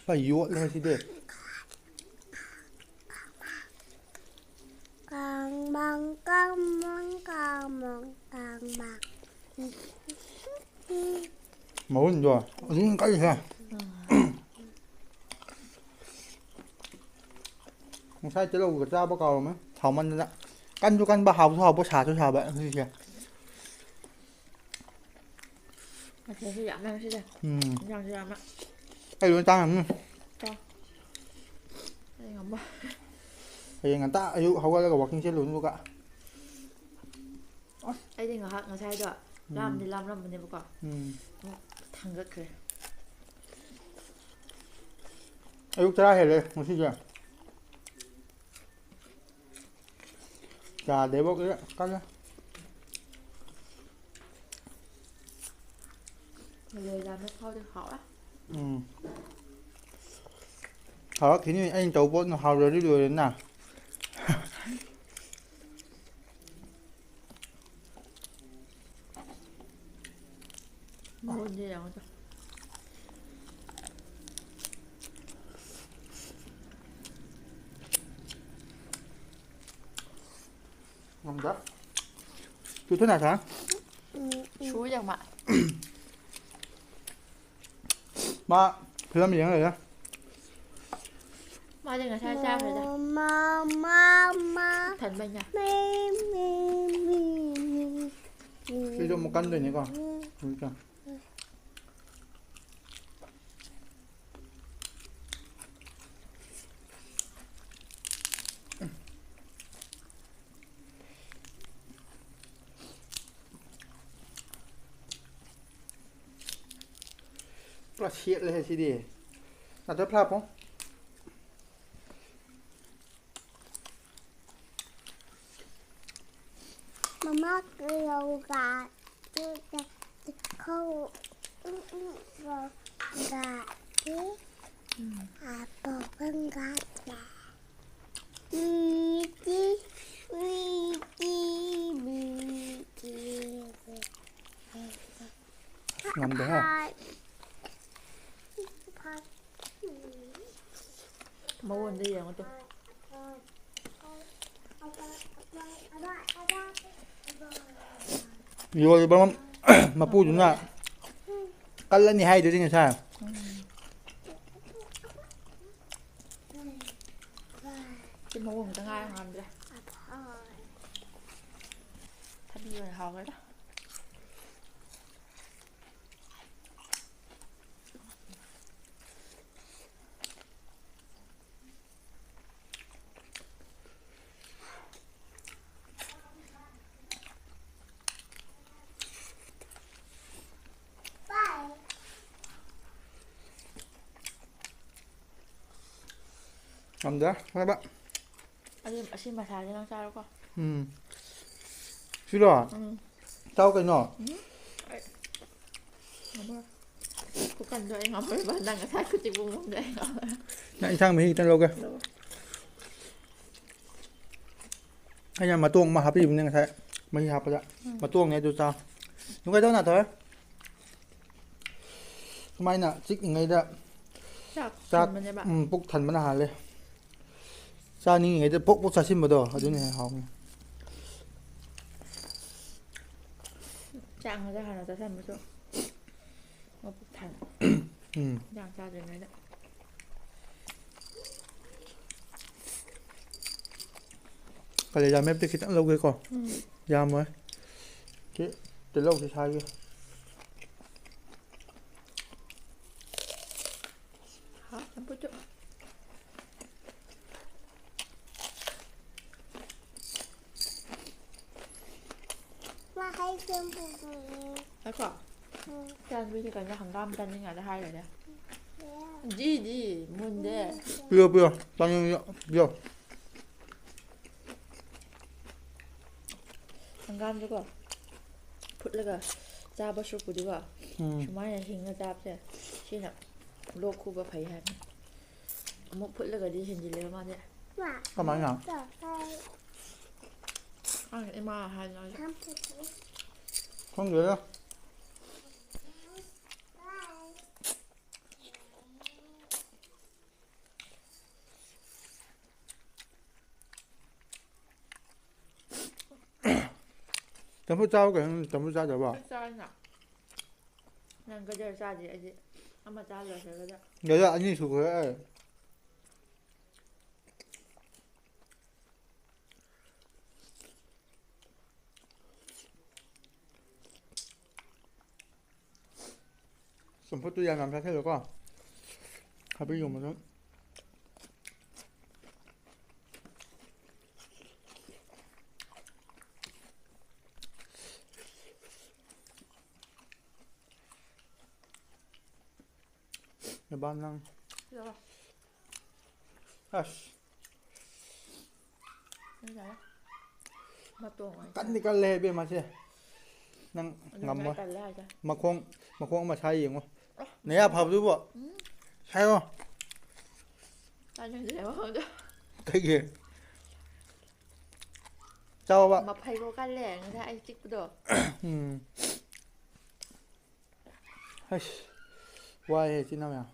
ꯈꯔ ꯌꯣꯠꯂꯦ ꯁꯤꯗꯤ꯫ ꯀꯥꯡ ꯃꯥꯡ ꯀꯥꯡ ꯃꯥꯡ ꯀꯥꯡ ꯃꯥꯡ ꯀꯥꯡ ꯃꯥꯡ꯫ ꯃꯒꯨꯟꯗꯣ ꯑꯗꯨꯝ ꯀꯜꯂꯤꯍꯦ꯫ ꯉꯁꯥꯏ ꯇꯤꯜꯍꯧꯒ ꯆꯥꯕ ꯀꯥꯎꯔꯝꯃꯦ ꯁꯥꯃꯟꯗꯅ꯫ ꯀꯟꯁꯨ ꯀꯟꯕ ꯍꯥꯎꯁꯨ ꯍꯥꯎꯕ ꯁꯥꯁꯨ ꯁꯥꯕ ꯉꯁꯤꯁꯦ꯫ ꯃꯊꯦꯜꯁꯨ ꯌꯥꯝꯃꯦ ꯉꯁꯤꯗꯤ꯫ ꯎꯝ꯫ ꯏꯟꯖꯥꯡꯁꯨ ꯌꯥꯝꯃꯦ꯫ ꯑꯩ ꯂꯣꯏ ꯆꯥ ꯉꯝꯅꯤ꯫ ꯆꯥꯎ꯫ ꯑꯩ ꯉꯝꯃꯣꯏ꯫ ꯍꯌꯦꯡ ꯉꯟꯇꯥ ꯑꯌꯨꯛ ꯍꯧꯒꯠꯂꯒ ꯋꯥꯛꯀꯤꯡ ꯆꯦꯜꯂꯨꯅꯤ ꯑꯗꯨꯒ꯫ ꯑꯩꯗꯤ ꯉꯥꯏꯍꯥꯛ ꯉꯁꯥꯏꯗꯣ ꯎꯝ꯫ ꯂꯥꯝꯗꯤ ꯂꯥꯝꯂꯝꯕꯅꯦꯕꯀꯣ꯫ ꯎꯝ꯫ ꯑꯃꯨꯛ ꯊꯥꯡꯒꯠꯈ꯭ꯔꯦ꯫ ꯑꯌꯨꯛ ꯆꯔꯥ ꯍꯦꯜꯂꯦ ꯉꯁꯤꯁꯦ꯫ ꯆꯥꯗꯦꯕꯣ ꯀꯜꯂꯦ꯫ ꯂꯣꯏꯔꯝꯃꯦ ꯐꯥꯎꯗꯤ ꯍꯥꯎꯔꯦ꯫ ꯎꯝ꯫ ꯍꯥꯎꯔꯛꯈꯤꯅꯤ ꯑꯩꯅ ꯇꯧꯕ ꯄꯣꯠꯅ ꯍꯥꯎꯔꯗꯤ ꯂꯣꯏꯔꯦꯅ꯫ ꯃꯉꯣꯟꯗ ꯌꯦꯡꯉꯣ ꯇꯨ꯫ ꯉꯝꯗ꯫ ꯇꯨ ꯊꯨꯅ ꯁꯥ꯫ ꯁꯨ ꯌꯥꯝꯃ꯫ ꯃꯥ ꯐꯤꯂꯝ ꯌꯦꯡ ꯂꯩꯔꯦ꯫ ꯃꯥꯗꯤ ꯉꯁꯥꯏ ꯆꯥꯈ꯭ꯔꯦꯗ꯫ ꯃꯥ, ꯃꯥ, ꯃꯥ꯫ ꯊꯟꯕꯩꯅꯦ꯫ ꯃꯤ, ꯃꯤ, ꯃꯤ, ꯃꯤ, ꯃꯤ꯫ ꯁꯤꯁꯨ ꯑꯃꯨꯛ ꯀꯟꯗꯣꯏꯅꯤꯀꯣ꯫ ꯍꯧꯖꯤꯛꯇꯣ꯫ ꯄꯨꯔꯥ ꯁꯦꯠꯂꯦꯍꯦ ꯁꯤꯗꯤ꯫ ꯅꯠꯇ꯭ꯔ ꯐ꯭ꯂꯥꯞꯄꯣ? ꯃꯃꯥ ꯀꯩꯗꯧꯒ? ꯈꯧ-, ꯎꯝ, ꯎꯝ, ꯒ-, ꯒ-, ꯎꯝ꯫ ꯑꯄꯣꯛꯄ ꯒ-, ꯃꯤꯒꯤ, ꯃꯤꯒꯤ, ꯃꯤꯒꯤ꯫ ꯉꯝꯗꯦꯍꯦ꯫ ꯃꯉꯣꯟꯗ ꯌꯦꯡꯉꯣ ꯇꯨ꯫ ꯌꯣꯜꯂꯤꯕ ꯃꯄꯨꯗꯨꯅ ꯀꯜꯂꯅꯤ ꯍꯥꯏꯗꯨꯗꯤ ꯉꯁꯥꯏ꯫ ꯎꯝ꯫ ꯁꯤ ꯃꯑꯣꯡ ꯑꯝꯇ ꯉꯥꯏꯔ ꯉꯝꯗ꯭ꯔꯦ꯫ ꯊꯕꯤ ꯑꯣꯏꯅ ꯍꯥꯎꯒ꯭ꯔꯦꯗ꯫ ꯉꯝꯗ꯭ꯔꯦ, ꯍꯥꯏꯕ꯫ ꯑꯗꯨ ꯑꯁꯤ ꯃꯁꯥꯁꯦ ꯅꯪ ꯆꯥꯔꯣꯀꯣ꯫ ꯎꯝ꯫ ꯁꯤꯔꯣ? ꯎꯝ꯫ ꯆꯥꯎ ꯀꯩꯅꯣ꯫ ꯎꯝ꯫ ꯑꯩ ꯉꯝꯃꯔꯣꯏ꯫ ꯈꯨꯀꯟꯗꯣ ꯑꯩ ꯉꯝꯃꯔꯣꯏꯕ꯫ ꯅꯪ ꯉꯁꯥꯏ ꯈꯨꯆꯤꯛ ꯄꯨꯡꯃꯨꯛꯗꯣ ꯑꯩ ꯉꯝꯃꯔꯣꯏ꯫ ꯅꯪ ꯏꯟꯁꯥꯡ ꯃꯍꯤ ꯈꯤꯇꯪ ꯂꯧꯒꯦ꯫ ꯂꯧ꯫ ꯑꯩꯅ ꯃꯇꯣꯡ ꯑꯃ ꯍꯥꯞꯄꯤꯕꯅꯦ ꯉꯁꯥꯏ ꯃꯍꯤ ꯍꯥꯞꯄꯗ꯫ ꯎꯝ꯫ ꯃꯇꯣꯡꯅꯦ ꯑꯗꯨ ꯆꯥꯎ꯫ ꯅꯨꯡꯉꯥꯏꯇꯧ ꯅꯥꯊꯣꯏ꯫ ꯁꯨꯃꯥꯏꯅ ꯆꯤꯛꯂꯤꯉꯩꯗ ꯆꯥꯛ ꯆꯥꯛ, ꯊꯟꯕꯅꯦꯕ꯫ ꯎꯝ, ꯄꯨꯛ ꯊꯟꯕꯅ ꯍꯥꯜꯂꯦ꯫ ꯆꯥꯅꯤꯡꯉꯤꯉꯩꯗ ꯄꯣꯛ ꯄꯣꯛ ꯆꯥꯁꯤꯟꯕꯗꯣ ꯑꯗꯨꯅ ꯍꯦꯟꯅ ꯍꯥꯎꯕꯅꯦ꯫ ꯆꯥꯛ ꯉꯥꯛꯇ ꯍꯥꯟꯅ ꯆꯥꯁꯤꯟꯕꯁꯨ ꯃꯄꯨꯛ ꯊꯟ-, ꯎꯝ꯫ ꯏꯟꯖꯥꯡ ꯆꯥꯗ꯭ꯔꯤꯉꯩꯗ꯫ ꯀꯂꯦꯖꯥ ꯃꯦꯠꯇ ꯈꯤꯇꯪ ꯂꯧꯒꯦꯀꯣ꯫ ꯎꯝ꯫ ꯌꯥꯝꯃꯣꯏ꯫ ꯁꯤ ꯇꯤꯜꯍꯧꯁꯤ ꯁꯥꯏꯒꯦ꯫ ꯍꯥ, ꯆꯝꯐꯨꯠꯇꯨ꯫ ꯃꯥ ꯍꯩ ꯁꯦꯝ ꯄꯨꯗꯣꯏꯅꯦ꯫ ꯉꯥꯏꯈꯣ꯫ ꯎꯝ꯫ ꯏꯆꯥꯅꯨꯄꯤꯁꯦ ꯀꯩꯅꯣ ꯍꯪꯒꯥꯝ ꯆꯥꯅꯤꯡꯉꯥꯏꯗ ꯍꯥꯏꯔꯦꯅꯦ꯫ ꯌꯥ꯫ ꯖꯤ, ꯖꯤ, ꯃꯨꯟꯗꯦ꯫ ꯄꯤꯌꯣ, ꯄꯤꯌꯣ꯫ ꯆꯥꯅꯤꯡꯉꯗꯤ ꯄꯤꯌꯣ꯫ ꯍꯪꯒꯥꯝꯁꯦꯀꯣ, ꯐꯨꯠꯂꯒ ꯆꯥꯕ ꯁꯔꯨꯛꯄꯨꯗꯤꯀꯣ, ꯎꯝ꯫ ꯁꯨꯃꯥꯏꯅ ꯍꯤꯡꯅ ꯆꯥꯕꯁꯦ, ꯁꯤꯅ ꯂꯣꯛ ꯈꯨꯕ ꯐꯩ ꯍꯥꯏꯕꯅꯤ꯫ ꯑꯃꯨꯛ ꯐꯨꯠꯂꯒꯗꯤ ꯍꯦꯟꯖꯤꯜꯂꯦꯕ ꯃꯥꯗꯤ꯫ ꯀꯃꯥꯏꯅ? ꯈꯪꯗꯦ, ꯏꯃꯥ ꯍꯥꯏꯅ꯫ ꯈꯪꯗꯦꯗ꯫ ꯆꯝꯐꯨꯠ ꯆꯥꯕ ꯀꯩꯅꯣ, ꯆꯝꯐꯨꯠ ꯆꯥꯗ꯭ꯔꯕꯣ? ꯑꯩ ꯆꯥꯏꯅ꯫ ꯅꯪ ꯒꯖꯔ ꯆꯥꯗꯦ, ꯑꯩꯗꯤ ꯑꯃ ꯆꯥ ꯂꯣꯏꯈ꯭ꯔꯒꯗ꯫ ꯒꯖꯔ ꯑꯅꯤ ꯁꯨꯈ꯭ꯔꯦ ꯑꯩ꯫ ꯆꯝꯐꯨꯠꯇꯨ ꯌꯥꯝ ꯌꯥꯝ ꯆꯥꯁꯤꯜꯂꯨꯀꯣ꯫ ꯍꯥꯏꯕꯤꯌꯨ ꯃꯗꯨ꯫ ꯅꯕꯥ ꯅꯪ꯫ ꯌꯥꯔꯦ꯫ ꯑꯁ꯫ ꯌꯥꯔꯦ꯫ ꯃꯇꯣꯡ ꯑꯣꯏꯅ ꯀꯟꯗꯤ ꯀꯜꯂꯦ ꯏꯕꯦꯝꯃꯁꯦ꯫ ꯅꯪ ꯑꯗꯨꯅ ꯉꯝꯃꯣꯏ꯫ ꯀꯜꯂꯦ ꯍꯥꯏꯁꯦ꯫ ꯃꯈꯣꯡ, ꯃꯈꯣꯡ ꯃꯁꯥ ꯌꯦꯡꯉꯣ꯫ ꯑꯦ, ꯅꯌꯥ ꯐꯕꯗꯨꯕꯣ꯫ ꯎꯝ꯫ ꯁꯥꯏꯌꯣ꯫ ꯆꯥꯅꯤꯡꯗ꯭ꯔꯦ ꯃꯈꯣꯡꯗꯣ꯫ ꯀꯩꯒꯤ? ꯆꯥꯎꯕ꯫ ꯃꯐꯩꯕꯣ ꯀꯜꯂꯦ ꯉꯁꯥꯏ ꯑꯩ ꯆꯤꯛꯄꯗꯣ꯫ ꯎꯝ꯫ ꯍꯩꯁ, ꯋꯥꯏꯍꯦ ꯏꯆꯤꯟ ꯏꯅꯥꯎ ꯃꯌꯥꯝ꯫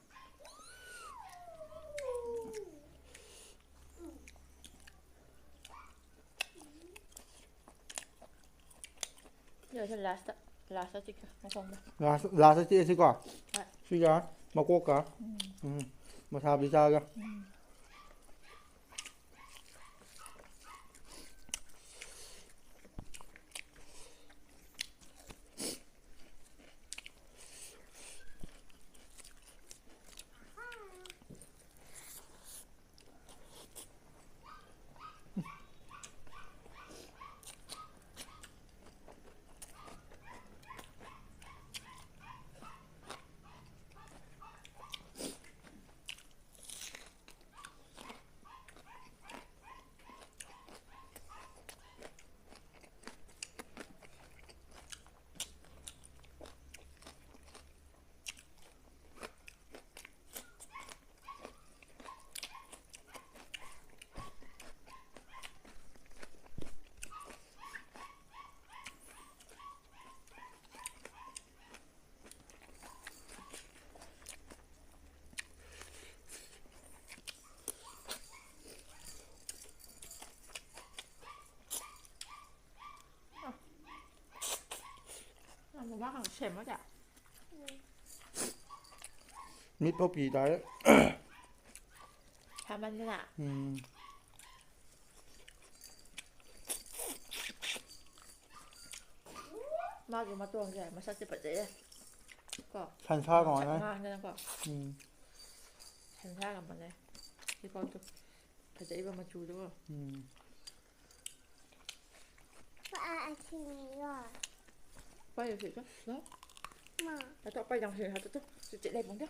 ꯁꯤꯗ ꯂꯥꯁꯇ, ꯂꯥꯁꯇ ꯆꯤꯛꯀꯦ ꯃꯈꯣꯡꯗ꯫ ꯂꯥꯁ, ꯂꯥꯁꯇ ꯆꯤꯛꯑꯁꯤꯀꯣ꯫ ꯍꯣꯏ꯫ ꯁꯤꯒ ꯃꯀꯣꯛꯀ꯫ ꯎꯝ꯫ ꯎꯝ꯫ ꯃꯁꯥꯕꯨꯗꯤ ꯆꯥꯒ꯫ ꯎꯝ꯫ ꯁꯦꯝꯃꯒ꯫ ꯃꯤꯠ ꯐꯥꯎ ꯄꯤ ꯇꯥꯔꯦ꯫ ꯁꯥꯃꯟꯗꯅ꯫ ꯎꯝ꯫ ꯃꯥꯒꯤ ꯃꯇꯣꯡꯁꯦ ꯃꯁꯛꯁꯦ ꯐꯖꯩꯌꯦ꯫ ꯀꯣ? ꯁꯟꯁꯥ ꯉꯥꯡꯁꯛ ꯀꯃꯥꯏꯅ? ꯉꯥꯡꯗꯅꯀꯣ꯫ ꯎꯝ꯫ ꯁꯟꯁꯥꯒ ꯃꯥꯟꯅꯩ꯫ ꯁꯤ ꯄꯣꯠꯇꯣ꯫ ꯐꯖꯩꯕ ꯃꯆꯨꯗꯨꯒ꯫ ꯎꯝ꯫ ꯄꯥꯏ ꯁꯤ ꯆꯠ꯫ ꯂꯥꯛꯑꯣ꯫ ꯃꯥ꯫ ꯇꯥꯇꯣ ꯄꯥꯏ ꯌꯥꯝ ꯍꯦꯟꯅ ꯇꯥꯇꯣ꯫ ꯁꯤ ꯆꯠ ꯂꯩ ꯄꯨꯡꯗ꯫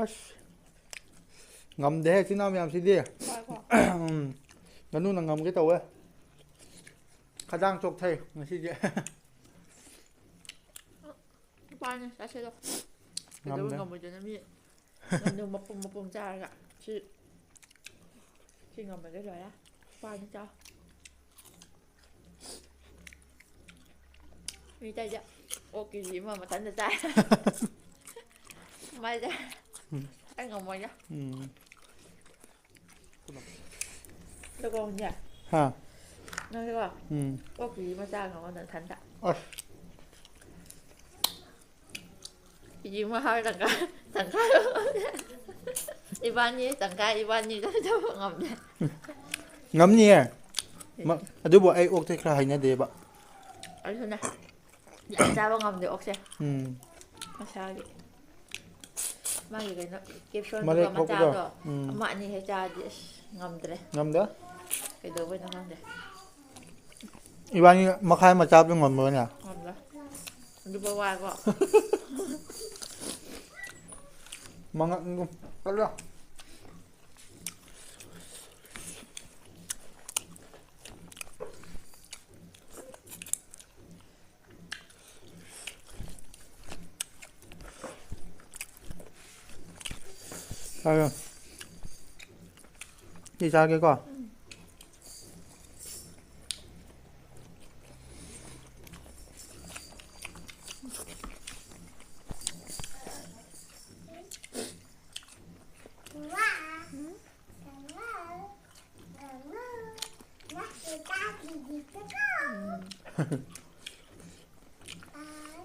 ꯑꯁ, ꯉꯝꯗꯦꯍꯦ, ꯏꯆꯤꯟ ꯏꯅꯥꯎ ꯃꯌꯥꯝꯁꯤꯗꯤ꯫ ꯉꯥꯏꯈꯣ꯫ ꯎꯝ, ꯉꯥꯅꯨꯅ ꯉꯝꯒꯦ ꯇꯧꯋꯦ꯫ ꯈꯗꯥꯡ ꯆꯣꯛꯊꯩ ꯉꯁꯤꯗꯤ꯫ ꯅꯨꯄꯥꯅꯤ, ꯆꯥꯁꯤꯜꯂꯣ꯫ ꯀꯩꯗꯧꯕꯩ ꯉꯝꯗꯦ꯫ ꯉꯝꯃꯣꯏꯗꯣꯏꯅꯣ? ꯃꯤ ꯉꯥꯅꯨ ꯃꯄꯨꯝ ꯃꯄꯨꯝ ꯆꯥꯔꯒ꯫ ꯁꯤ, ꯁꯤ ꯉꯝꯃꯗꯤ ꯂꯣꯏꯔꯦ꯫ ꯅꯨꯄꯥꯅꯤ, ꯆꯥꯎ꯫ ꯃꯤ ꯑꯇꯩꯗꯤ ꯑꯣꯛ ꯀꯦ ꯖꯤ ꯑꯃ ꯃꯊꯟꯇ ꯆꯥꯏ꯫ ꯃꯥꯏꯁꯦ꯫ ꯎꯝ꯫ ꯑꯩ ꯉꯝꯃꯣꯏꯗ꯫ ꯎꯝ꯫ ꯑꯗꯨꯒ ꯍꯧꯖꯤꯛ ꯍꯥ꯫ ꯅꯪꯁꯦꯀꯣ, ꯎꯝ꯫ ꯑꯣꯛ ꯀꯦ ꯖꯤ ꯑꯃ ꯆꯥ ꯉꯝꯃꯣ ꯅꯊꯟꯇ꯫ ꯑꯁ꯫ ꯀꯦ ꯖꯤ ꯑꯃ ꯍꯥꯞꯄ ꯇꯪꯈꯥꯏ, ꯇꯪꯈꯥꯏ ꯏꯕꯥꯅꯤ ꯇꯪꯈꯥꯏ, ꯏꯕꯥꯅꯤ ꯂꯣꯏ ꯆꯥꯕ ꯉꯝꯃꯦ꯫ ꯉꯝꯅꯤꯌꯦ꯫ ꯃ-, ꯑꯗꯨꯕꯨ ꯑꯩ ꯑꯣꯛꯇꯤ ꯈꯔ ꯍꯩꯅꯗꯦꯕ꯫ ꯑꯩꯁꯨꯅꯦ꯫ ꯌꯥꯝ ꯆꯥꯕ ꯉꯝꯗꯦ ꯑꯣꯛꯁꯦ꯫ ꯎꯝ꯫ ꯃꯁꯥꯒꯤ꯫ ꯃꯥꯒꯤ ꯀꯩꯅꯣ, ꯀꯦꯞꯁꯨꯜꯗꯨꯒ ꯃꯔꯦꯛ ꯊꯣꯛꯄꯗꯣ꯫ ꯃꯆꯥꯗꯣ ꯎꯝ꯫ ꯑꯃ ꯑꯅꯤ ꯍꯦꯛ ꯆꯥꯔꯗꯤ ꯑꯁ ꯉꯝꯗ꯭ꯔꯦ꯫ ꯉꯝꯗꯦ꯫ ꯀꯩꯗꯧꯕꯩꯅꯣ ꯈꯪꯗꯦ꯫ ꯏꯕꯥꯅꯤ ꯃꯈꯥꯏ ꯑꯃ ꯆꯥꯕꯗꯣ ꯉꯝꯕ꯭ꯔꯅꯦ? ꯉꯝꯗꯦ꯫ ꯑꯗꯨꯕꯨ ꯋꯥꯏꯀꯣ꯫ ꯃꯉꯛ-, ꯀꯜꯂꯣ꯫ ꯑ, ꯁꯤ ꯆꯥꯒꯦꯀꯣ꯫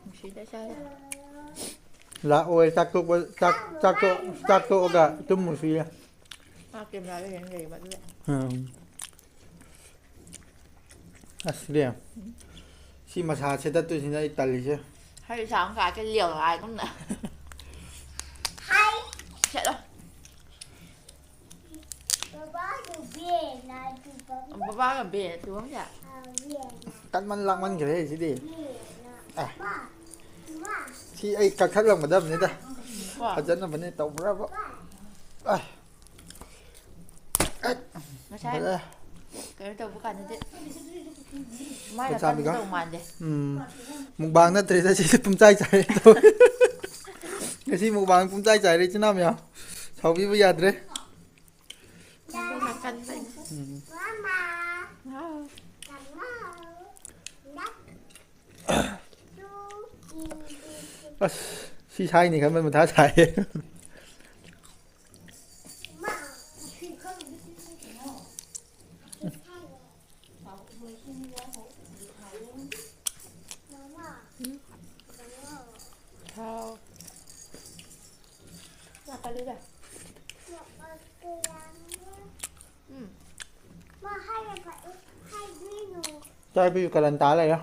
ꯅꯨꯡꯁꯤꯗ ꯏꯆꯥꯁꯦ꯫ ꯂꯥꯛꯑꯣꯏ, ꯆꯥꯛ ꯇꯣꯛꯄ, ꯆꯥꯛ, ꯆꯥꯛ ꯇꯣꯛ-, ꯆꯥꯛ ꯇꯣꯛꯑꯒ ꯇꯨꯝꯃꯨꯁꯤ꯫ ꯃꯥ camera ꯗ ꯌꯦꯡ ꯂꯩꯌꯦꯕ ꯑꯗꯨꯒꯤ꯫ ꯎꯝ꯫ ꯑꯁ ꯏꯕꯦꯝ, ꯁꯤ ꯃꯁꯥ ꯁꯦꯠꯇꯠꯇꯣꯏꯁꯤꯅ ꯑꯩ ꯇꯜꯂꯤꯁꯦ꯫ ꯍꯩ ꯁꯥꯡ ꯀꯥꯏ ꯀꯩ ꯂꯦꯎ ꯍꯥꯏꯒꯨꯝꯅ꯫ ꯍꯥꯏ꯫ ꯁꯦꯠꯂꯣ꯫ ꯕꯕꯥꯒ ꯕꯦꯟ ꯍꯥꯏꯗꯨ ꯕꯕꯥ-, ꯕꯕꯥꯒ ꯕꯦꯟ ꯑꯗꯨ ꯑꯃꯁꯦ꯫ ꯑ, ꯕꯦꯟ꯫ ꯀꯟꯃꯟ ꯂꯥꯡꯃꯟꯈ꯭ꯔꯦ ꯁꯤꯗꯤ꯫ ꯕꯦꯟ꯫ ꯑꯦ꯫ ꯃꯥ, ꯃꯥ꯫ ꯁꯤ ꯑꯩ ꯀꯛꯊꯠꯂꯝꯒꯗꯕꯅꯤꯗ꯫ ꯀꯣ꯫ ꯐꯖꯅꯕꯅꯦ ꯇꯧꯕ꯭ꯔꯕ? ꯑꯦ꯫ ꯉꯁꯥꯏ ꯐꯖꯔꯦ꯫ ꯀꯩꯅꯣ ꯇꯧꯕ ꯀꯥꯟꯗꯗꯤ ꯃꯥꯏꯅ ꯈꯨꯠ ꯆꯥꯝꯃꯤꯒ꯫ ꯀꯟꯒꯗꯧ ꯃꯥꯟꯗꯦ꯫ ꯎꯝ꯫ ꯃꯨꯛꯕꯥꯡ ꯅꯠꯇ꯭ꯔꯦꯗ ꯁꯤꯗꯤ ꯄꯨꯝꯆꯥꯏ ꯆꯥꯏꯔꯦ꯫ ꯉꯁꯤ ꯃꯨꯛꯕꯥꯡ ꯄꯨꯝꯆꯥꯏ ꯆꯥꯏꯔꯦ ꯏꯆꯤꯟ ꯏꯅꯥꯎ ꯃꯌꯥꯝ꯫ ꯁꯥꯎꯕꯤꯕ ꯌꯥꯗ꯭ꯔꯦ꯫ ꯃꯗꯨꯅ ꯀꯟꯕꯅꯤ꯫ ꯎꯝ꯫ ꯍꯥꯎ꯫ ꯑꯁ ꯁꯤ ꯁꯥꯏꯅꯤ ꯈꯟꯕ ꯃꯊꯥ ꯁꯥꯏ꯫ ꯍꯥꯎ꯫ ꯂꯥꯛꯀꯅꯤꯗ꯫ ꯎꯝ꯫ ꯆꯥꯛ ꯄꯤꯌꯨ ꯀꯔꯟ ꯇꯥ ꯂꯩꯔꯦ꯫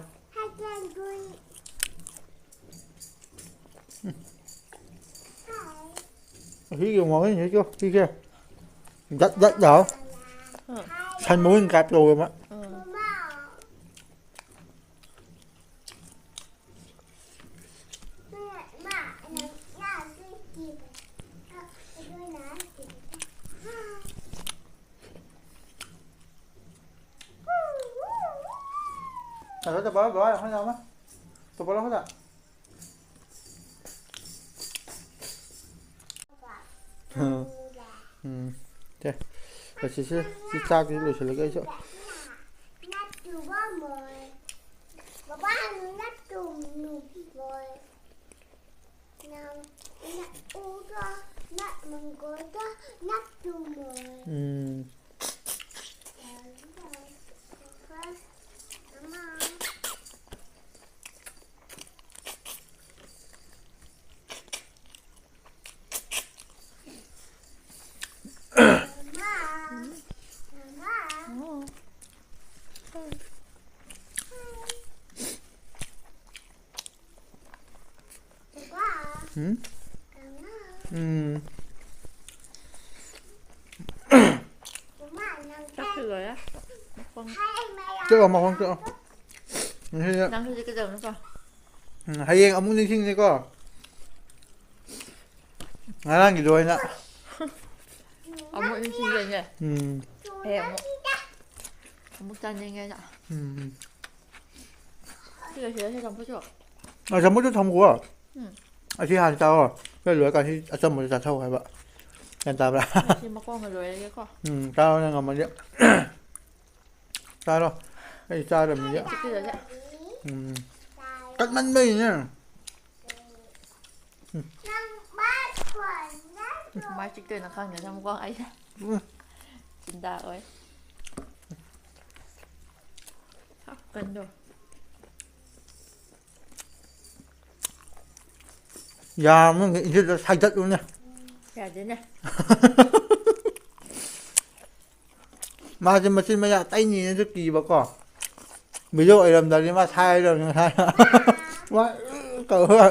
ꯑꯁꯤꯒꯤ ꯃꯃꯤꯡꯁꯤꯁꯨ ꯁꯤꯁꯦ ꯖꯠ ꯖꯠ ꯂꯥꯎ꯫ ꯎꯝ꯫ ꯁꯟ ꯃꯃꯤꯡ ꯀꯥꯞ ꯇꯧꯋꯦꯕ꯫ ꯎꯝ꯫ ꯎꯝ꯫ ꯎꯝ꯫ ꯁꯦ, ꯑꯁꯤꯁꯦ, ꯁꯤ ꯆꯥꯛꯁꯤ ꯂꯣꯏꯁꯤꯜꯂꯒ ꯑꯩꯁꯨ꯫ ꯅꯠꯇꯨꯕ ꯃꯣꯏ꯫ ꯕꯕꯥ, ꯅꯠꯇꯨ ꯃꯣꯏ꯫ ꯅꯪ, ꯅ, ꯎꯗꯣ, ꯅ, ꯃꯪꯒꯣꯜꯗꯣ, ꯅꯠꯇꯨ ꯃꯣꯏ꯫ ꯎꯝ꯫ ꯃꯃꯥ꯫ ꯎꯝ? ꯎꯝ꯫ ꯆꯥꯛꯁꯨ ꯂꯣꯏꯔꯦ꯫ ꯃꯈꯣꯡ꯫ ꯆꯠꯂꯣ, ꯃꯈꯣꯡ ꯆꯠꯂꯣ꯫ ꯉꯁꯤꯗꯤ ꯅꯪ ꯍꯧꯖꯤꯛ ꯀꯩꯗꯧꯅꯣ ꯇꯧ꯫ ꯎꯝ, ꯍꯌꯦꯡ ꯑꯃꯨꯛ ꯅꯤꯡꯁꯤꯡꯅꯤꯀꯣ꯫ ꯉꯔꯥꯡꯒꯤꯗꯣ ꯑꯣꯏꯅ꯫ ꯑꯃꯨꯛ ꯅꯤꯡꯁꯤꯡꯗꯣꯏꯅꯦ꯫ ꯎꯝ꯫ ꯍꯌꯦꯡ ꯑꯃꯨꯛ꯫ ꯑꯃꯨꯛ ꯆꯥꯅꯤꯡꯉꯦꯅ꯫ ꯎꯝ꯫ ꯁꯤꯗ, ꯁꯤꯗ, ꯁꯤ ꯆꯝꯐꯨꯠꯁꯨ꯫ ꯑ, ꯆꯝꯐꯨꯠꯇꯨ ꯊꯝꯈꯣ꯫ ꯎꯝ꯫ ꯑꯁꯤ ꯍꯥꯟꯅ ꯆꯥꯑꯣ꯫ ꯁꯤ ꯂꯣꯏꯔꯀꯥꯟꯗ ꯁꯤ ꯑꯆꯝꯕꯗꯣ ꯆꯥꯊꯧ ꯍꯥꯏꯕ꯫ ꯒ꯭ꯌꯥꯟ ꯇꯥꯕ꯭ꯔꯥ? ꯁꯤ ꯃꯈꯣꯡꯒ ꯂꯣꯏꯔꯒꯦꯀꯣ꯫ ꯎꯝ, ꯆꯥꯔꯣ ꯅꯪ ꯉꯝꯃꯗꯤ꯫ ꯆꯥꯔꯣ꯫ ꯑꯩ ꯆꯥꯗꯕꯅꯤꯅ꯫ ꯆꯤꯛꯀꯤꯗꯨꯗꯤ꯫ ꯎꯝ꯫ ꯀꯟꯃꯟꯕꯩꯅꯦ꯫ ꯎꯝ꯫ ꯃꯥꯏ ꯆꯤꯛꯇꯣꯏꯅ ꯈꯪꯗꯦ ꯁꯝ ꯀꯣ ꯑꯩꯁꯦ꯫ ꯎꯝ꯫ ꯆꯤꯟꯗꯥ ꯑꯣꯏ꯫ ꯁꯥꯞꯀꯟꯗꯣ꯫ ꯌꯥ ꯃꯅꯨꯡꯗ ꯏꯟꯁꯤꯜꯂ ꯁꯥꯏꯗꯠꯂꯨꯅꯦ꯫ ꯌꯥꯗꯦꯅꯦ꯫ ꯃꯥꯁꯦ ꯃꯆꯤꯟ ꯃꯌꯥ ꯇꯩꯅꯤꯅꯁꯨ ꯀꯤꯕꯀꯣ꯫ ꯚꯤꯗꯤꯑꯣ ꯑꯣꯏꯔꯝꯗꯕꯅꯤ ꯃꯥ ꯁꯥꯏꯔꯕꯅꯤ ꯉꯁꯥꯏ꯫ ꯃꯥ ꯇꯧꯔꯒ꯫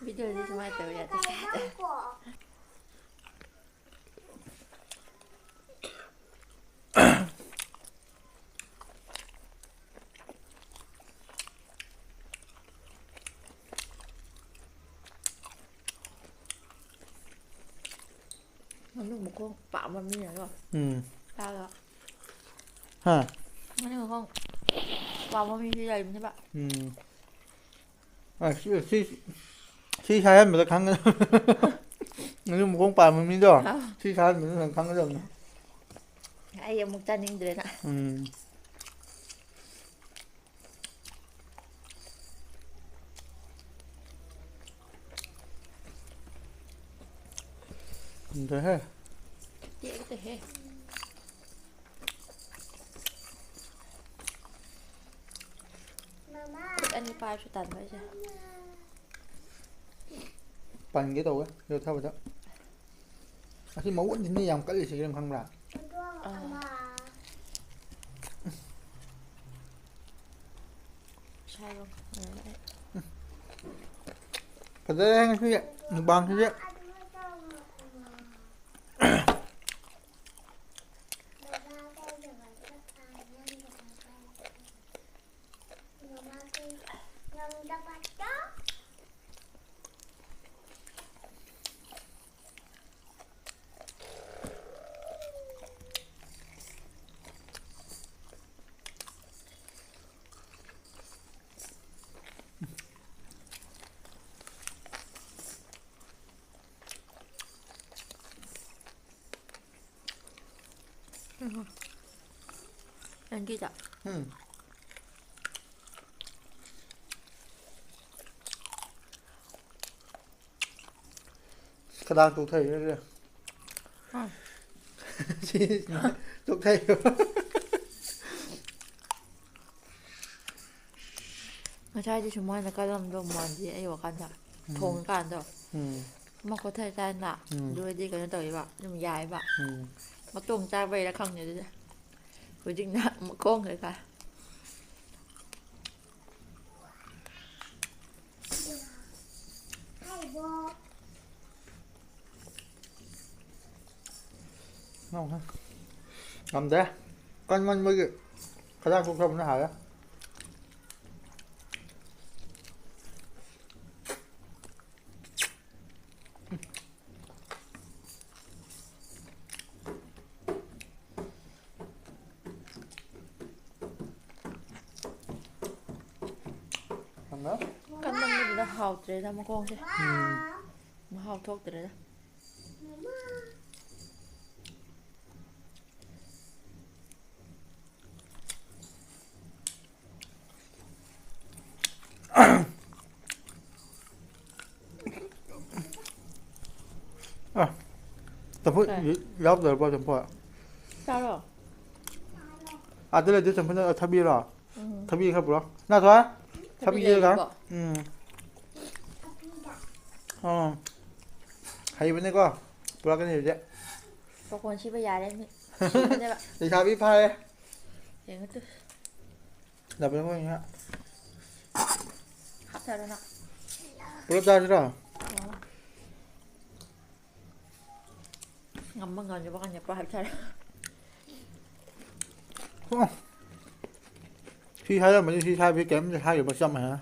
ꯚꯤꯗꯤꯑꯣꯗꯤ ꯁꯨꯃꯥꯏꯅ ꯇꯧ ꯌꯥꯗꯦ꯫ ꯃꯅꯨꯡ ꯃꯈꯣꯡ ꯄꯥꯝꯕ ꯃꯤꯅꯀꯣ꯫ ꯎꯝ꯫ ꯆꯥꯕ꯫ ꯍꯥ? ꯃꯅꯨꯡ ꯃꯈꯣꯡ ꯄꯥꯝꯕ ꯃꯤꯁꯨ ꯂꯩꯕꯅꯦꯕ꯫ ꯎꯝ꯫ ꯑ, ꯁꯤ, ꯁꯤ, ꯁꯤ ꯁꯥꯍꯟꯕꯗ ꯈꯪꯒꯗꯕ꯫ ꯅꯪꯁꯨ ꯃꯈꯣꯡ ꯄꯥꯟꯕ ꯃꯤꯗꯣ꯫ ꯑꯥ꯫ ꯁꯤ ꯁꯥꯍꯟꯕꯗ ꯅꯪ ꯈꯪꯒꯗꯕꯅꯤ꯫ ꯑꯩ ꯑꯃꯨꯛ ꯆꯥꯅꯤꯡꯗ꯭ꯔꯦꯅ꯫ ꯎꯝ꯫ ꯈꯪꯗ꯭ꯔꯦꯍꯦ꯫ ꯇꯦꯛꯇꯦꯍꯦ꯫ ꯈꯨꯠ ꯑꯅꯤ ꯄꯥꯏꯕꯁꯨ ꯇꯟꯕ ꯑꯩꯁꯦ꯫ ꯄꯟꯒꯦ ꯇꯧꯋꯦ ꯌꯣꯠꯊꯕꯗ꯫ ꯑꯁꯤ ꯃꯎꯟꯁꯤꯅ ꯌꯥꯝ ꯀꯜꯂꯤꯁꯦ ꯀꯩꯅꯣ ꯈꯪꯕ꯭ꯔꯥ? ꯑꯥ꯫ ꯁꯥꯏꯕ ꯉꯝꯃꯔꯣꯏ ꯑꯩ꯫ ꯐꯖꯔꯦ ꯉꯁꯤꯒꯤ ꯃꯨꯛꯕꯥꯡꯁꯤꯗꯤ꯫ ꯎꯝ꯫ ꯅꯪꯒꯤꯗ꯫ ꯎꯝ꯫ ꯈꯗꯥꯡ ꯆꯣꯛꯊꯩꯔꯦ꯫ ꯍꯥ꯫ ꯁꯤ ꯆꯣꯛꯊꯩ꯫ ꯉꯁꯥꯏꯗꯤ ꯁꯨꯃꯥꯏꯅ ꯀꯜꯂꯝꯗꯧ ꯃꯥꯟꯗꯦ ꯑꯩ ꯋꯥꯈꯜꯗ꯫ ꯎꯝ꯫ ꯊꯣꯡꯉꯀꯥꯟꯗꯣ꯫ ꯎꯝ꯫ ꯑꯃ ꯈꯣꯠꯊꯔ ꯆꯥꯏꯅ꯫ ꯎꯝ꯫ ꯑꯗꯨ ꯑꯣꯏꯔꯗꯤ ꯀꯩꯅꯣ ꯇꯧꯋꯦꯕ, ꯑꯗꯨꯝ ꯌꯥꯏꯑꯕ꯫ ꯎꯝ꯫ ꯃꯇꯣꯡ ꯆꯥꯕꯩꯔꯥ ꯈꯪꯗꯦ ꯑꯗꯨꯗꯤ꯫ ꯍꯧꯖꯤꯛꯅ ꯃꯈꯣꯡ ꯀꯩꯀꯥ꯫ ꯉꯝꯗ꯭ꯔꯦ꯫ ꯀꯟꯃꯟꯕꯒꯤ ꯈꯗꯥꯡ ꯆꯣꯛꯊꯕꯅ ꯍꯥꯜꯂꯦ꯫ ꯍꯜꯂꯣ? ꯀꯟꯃꯟꯕꯗꯨꯗ ꯍꯥꯎꯇ꯭ꯔꯦꯗ ꯃꯈꯣꯡꯁꯦ꯫ ꯎꯝ꯫ ꯃꯍꯥꯎ ꯊꯣꯛꯇ꯭ꯔꯦꯗ꯫ ꯑ, ꯆꯝꯐꯨꯠ ꯀꯩ? ꯌꯥꯎꯗ꯭ꯔꯕꯣ ꯆꯝꯐꯨꯠ? ꯆꯥꯔꯣ꯫ ꯑꯥꯗ ꯂꯩꯗꯣꯏ ꯆꯝꯐꯨꯠ ꯅꯠꯇ꯭ꯔꯣ, ꯊꯥꯕꯤꯔꯣ? ꯎꯝ꯫ ꯊꯥꯕꯤ ꯈꯔ ꯄꯨꯔꯛꯑꯣ꯫ ꯅꯠꯇ꯭ꯔꯣ? ꯊꯥꯕꯤ ꯊꯥꯕꯤ ꯂꯩꯔꯒ? ꯂꯩꯔꯤꯕꯣ? ꯎꯝ꯫ ꯑꯥ꯫ ꯍꯩꯕꯅꯦꯀꯣ꯫ ꯄꯨꯔꯛꯀꯅꯤ ꯍꯧꯖꯤꯛ꯫ ꯄꯥꯈꯣꯟ ꯁꯤꯕ ꯌꯥꯔꯦ ꯃꯤ꯫ ꯁꯤꯕꯅꯦꯕ꯫ ꯂꯩꯁꯥꯕꯤ ꯐꯥꯔꯦ꯫ ꯌꯦꯡꯉꯨ ꯇꯨ꯫ ꯗꯕꯜ ꯑꯣꯏꯅ꯫ ꯍꯥꯞꯊꯔꯣ ꯅꯪ꯫ ꯄꯨꯂꯞ ꯆꯥꯁꯤꯔꯣ? ꯑꯣ꯫ ꯉꯝꯕ ꯉꯝꯗꯕ ꯀꯥꯟꯗ ꯄꯨꯔꯥ ꯍꯥꯞꯊꯔꯣ꯫ ꯑꯣ꯫ ꯁꯤ ꯁꯥꯏꯔꯝꯃꯅꯤ, ꯁꯤ ꯁꯥꯏꯕꯁꯤ ꯀꯩꯝꯇ ꯁꯥꯏꯔꯤꯕ ꯆꯞ ꯃꯥꯟꯅꯅ꯫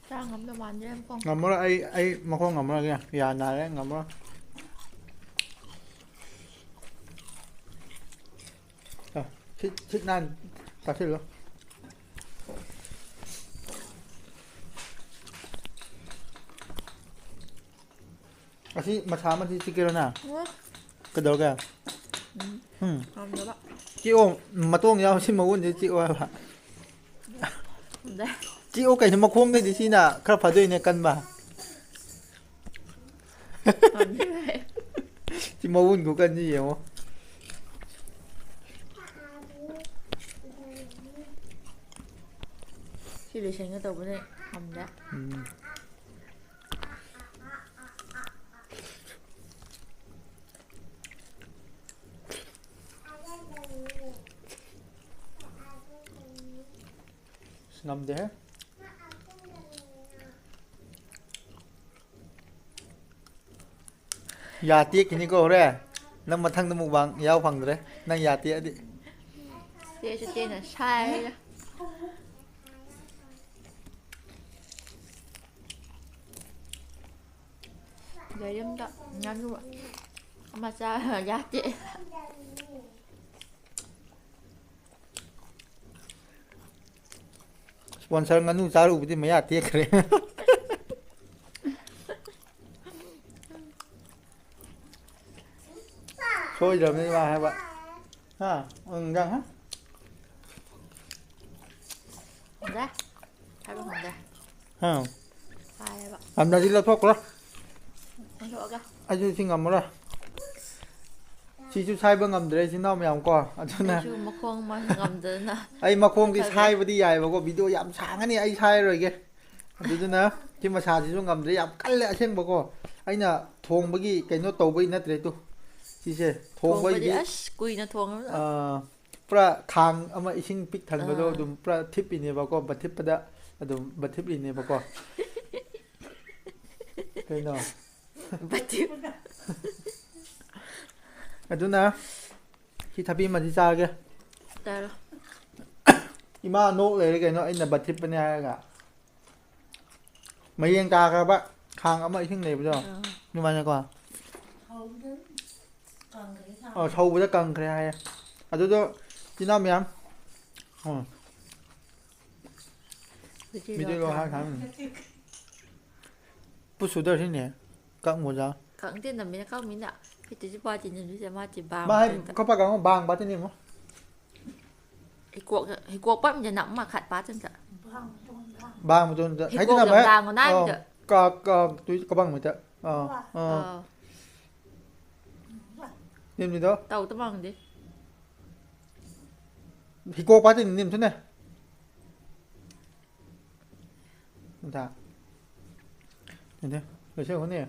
ꯆꯥ ꯉꯝꯗꯧ ꯃꯥꯟꯗ꯭ꯔꯦ ꯃꯈꯣꯡ꯫ ꯉꯝꯃꯔꯣꯏ, ꯑꯩ, ꯑꯩ ꯃꯈꯣꯡ ꯉꯝꯃꯔꯣꯏꯒꯦ꯫ ꯌꯥ ꯅꯥꯔꯦ, ꯉꯝꯃꯔꯣꯏ꯫ ꯑ, ꯁꯤꯠ, ꯁꯤꯠ ꯅꯥꯟ ꯆꯥꯁꯤꯜꯂꯣ꯫ ꯑꯁꯤ ꯃꯁꯥ ꯑꯃꯗꯤ ꯆꯤꯛꯀꯦꯔꯣ ꯅꯪ? ꯑꯣ꯫ ꯀꯩꯗꯧꯔꯒꯦ? ꯎꯝ꯫ ꯎꯝ꯫ ꯉꯝꯗꯕ꯫ ꯆꯤꯛꯑꯣ, ꯃꯇꯣꯡ ꯌꯥꯎ ꯁꯤ ꯃꯒꯨꯟꯁꯦ ꯆꯤꯛꯑꯣ ꯍꯥꯏꯕ꯫ ꯉꯝꯗꯦ꯫ ꯆꯤꯛꯑꯣ ꯀꯩꯅꯣ, ꯃꯈꯣꯡꯗꯩꯗꯤ ꯁꯤꯅ ꯈꯔ ꯐꯗꯣꯏꯅꯦ ꯀꯟꯕ꯫ ꯉꯝꯗꯦ꯫ ꯁꯤ ꯃꯒꯨꯟ ꯈꯨꯀꯟꯁꯤ ꯌꯦꯡꯉꯣ꯫ ꯁꯤ ꯂꯣꯏꯁꯟꯒꯦ ꯇꯧꯕꯅꯦ ꯉꯝꯗꯦ꯫ ꯎꯝ꯫ ꯑꯁ, ꯉꯝꯗꯦꯍꯦ꯫ ꯌꯥ ꯇꯦꯛꯈꯤꯅꯤꯀꯣ ꯍꯣꯔꯦꯟ꯫ ꯅꯪ ꯃꯊꯪꯗ mukbang ꯌꯥꯎ ꯐꯪꯗ꯭ꯔꯦ꯫ ꯅꯪ ꯌꯥ ꯇꯦꯛꯑꯗꯤ꯫ ꯇꯦꯛꯑꯁꯨ ꯇꯦꯛꯅ ꯁꯥꯏꯔꯒ꯫ ꯒꯥꯔꯤ ꯑꯝꯗ ꯉꯥꯅꯨ ꯑꯃ ꯆꯥ ꯌꯥ ꯇꯦꯛꯑꯦ꯫ Sponsor ꯉꯥꯅꯨ ꯆꯥꯔꯨꯕꯗꯤ ꯃꯌꯥ ꯇꯦꯛꯈ꯭ꯔꯦ꯫ ꯁꯣꯏꯗ꯭ꯔꯕꯅꯤ ꯃꯥ ꯍꯥꯏꯕ꯫ ꯍꯥ? ꯎꯝ, ꯏꯟꯖꯥꯡ, ꯍꯥ? ꯐꯪꯗꯦ꯫ ꯍꯥꯏꯕ ꯐꯪꯗꯦ꯫ ꯍꯥ? ꯆꯥꯏꯌꯦꯕ꯫ ꯌꯥꯝꯅꯗꯤ ꯂꯧꯊꯣꯛꯈ꯭ꯔꯣ꯫ ꯂꯧꯊꯣꯛꯑꯒ꯫ ꯑꯩꯁꯨ ꯁꯤ ꯉꯝꯃꯔꯣꯏ꯫ ꯁꯤꯁꯨ ꯁꯥꯏꯕ ꯉꯝꯗ꯭ꯔꯦ ꯏꯆꯤꯟ ꯏꯅꯥꯎ ꯃꯌꯥꯝ ꯀꯣ꯫ ꯑꯗꯨꯅ ꯑꯩꯁꯨ ꯃꯈꯣꯡ ꯃꯥ ꯉꯝꯗꯗꯅ ꯑꯩ ꯃꯈꯣꯡꯗꯤ ꯆꯠꯈ꯭ꯔꯒꯦ꯫ ꯁꯥꯏꯕꯗꯤ ꯌꯥꯏꯕꯀꯣ, ꯚꯤꯗꯤꯑꯣ ꯌꯥꯝ ꯁꯥꯡꯉꯅꯤ, ꯑꯩ ꯁꯥꯏꯔꯔꯣꯏꯒꯦ꯫ ꯑꯗꯨꯗꯨꯅ ꯁꯤ ꯃꯁꯥꯁꯤꯁꯨ ꯉꯝꯗ꯭ꯔꯦ, ꯌꯥꯝ ꯀꯜꯂꯦ ꯑꯁꯦꯡꯕꯀꯣ꯫ ꯑꯩꯅ ꯊꯣꯡꯕꯒꯤ ꯀꯩꯅꯣ ꯇꯧꯕꯩ ꯅꯠꯇ꯭ꯔꯦ ꯇꯨ꯫ ꯁꯤꯁꯦ ꯊꯣꯡꯕꯗꯤ ꯊꯣꯡꯕꯩꯗꯤ ꯑꯁ ꯀꯨꯏꯅ ꯊꯣꯡꯉꯕꯅꯤꯅ꯫ ꯑꯥ, ꯄꯨꯔꯥ ꯈꯥꯡ ꯑꯃ ꯏꯁꯤꯡ ꯄꯤꯛ ꯊꯟꯕꯗꯣ ꯑꯥ꯫ ꯑꯗꯨꯝ ꯄꯨꯔꯥ ꯊꯤꯠꯄꯤꯅꯦꯕꯀꯣ, ꯕꯊꯤꯠꯄꯗ ꯑꯗꯨꯝ ꯕꯊꯤꯠꯂꯤꯅꯦꯕꯀꯣ꯫ ꯀꯩꯅꯣ? ꯕꯊꯤꯠ꯫ ꯑꯗꯨꯅ ꯁꯤ ꯊꯕꯤ ꯑꯃꯗꯤ ꯆꯥꯔꯒꯦ꯫ ꯆꯥꯔꯣ꯫ ꯏꯃꯥ ꯅꯣꯛ ꯂꯩꯔꯦ ꯀꯩꯅꯣ, ꯑꯩꯅ ꯕꯊꯤꯠꯄꯅꯦ ꯍꯥꯏꯔꯒ꯫ ꯃꯌꯦꯡ ꯇꯥꯈ꯭ꯔꯕ ꯈꯥꯡ ꯑꯃ ꯏꯁꯤꯡ ꯂꯩꯕꯗꯣ꯫ ꯑꯥ꯫ ꯑꯗꯨꯃꯥꯏꯅꯀꯣ꯫ ꯁꯧꯕꯗ ꯀꯪꯈ꯭ꯔꯦ ꯁꯥꯕ꯫ ꯑꯣ, ꯁꯧꯕꯗ ꯀꯪꯈ꯭ꯔꯦ ꯍꯥꯏꯌꯦ꯫ ꯑꯗꯨꯗꯣ ꯏꯆꯤꯟ ꯏꯅꯥꯎ ꯃꯌꯥꯝ꯫ ꯑꯣ꯫ ꯚꯤꯗꯤꯑꯣ ꯚꯤꯗꯤꯑꯣ ꯊꯥ-, ꯍꯥꯏ ꯈꯪꯉꯤ꯫ ꯄꯨ ꯁꯨꯗꯔꯁꯤꯅꯦ꯫ ꯀꯛ ꯃꯣꯖꯥ꯫ ꯈꯪꯗꯦ, ꯅꯝꯃꯤꯅ ꯀꯛꯃꯤꯅ꯫ ꯐꯤꯠꯇꯨꯁꯨ ꯄꯥꯇꯤ ꯅꯝꯃꯤꯁꯦ ꯃꯥꯗꯤ ꯕꯥꯡ ꯃꯥ ꯍꯥꯏ ꯃꯊꯟꯇ꯫ ꯈꯣꯄꯥ ꯀꯥꯡꯉꯣ ꯕꯥꯡ ꯕꯥꯇꯤꯅꯤ ꯑꯃꯨꯛ꯫ ꯍꯤꯀꯣꯛ, ꯍꯤꯀꯣꯛ ꯄꯝꯁꯦ ꯅꯝ ꯑꯃ ꯈꯠ ꯄꯥꯇꯟꯗ꯫ ꯕꯥꯡ ꯃꯇꯣꯟꯗ꯫ ꯍꯥꯏꯗꯤ ꯍꯤꯀꯣꯛ ꯅꯝꯃꯦ꯫ ꯌꯥꯝ ꯂꯥꯡꯉꯣ ꯑꯧ꯫ ꯅꯥꯏꯗ꯫ ꯀ-, ꯀ-, ꯇꯨꯏ ꯀꯕꯥꯡ ꯃꯩꯇ꯫ ꯑꯥ, ꯑꯥ꯫ ꯑꯥ꯫ ꯅꯦꯝꯅꯤꯗꯣ? ꯇꯧꯗ ꯃꯥꯡꯗꯦ꯫ ꯍꯤꯀꯣꯛ ꯄꯥꯇꯟ ꯅꯦꯝꯊꯨꯅꯦ꯫ ꯅꯠꯇ꯭ꯔꯥ? ꯅꯠꯇꯦ, ꯂꯣꯏꯁꯦ ꯍꯣꯠꯅꯤ꯫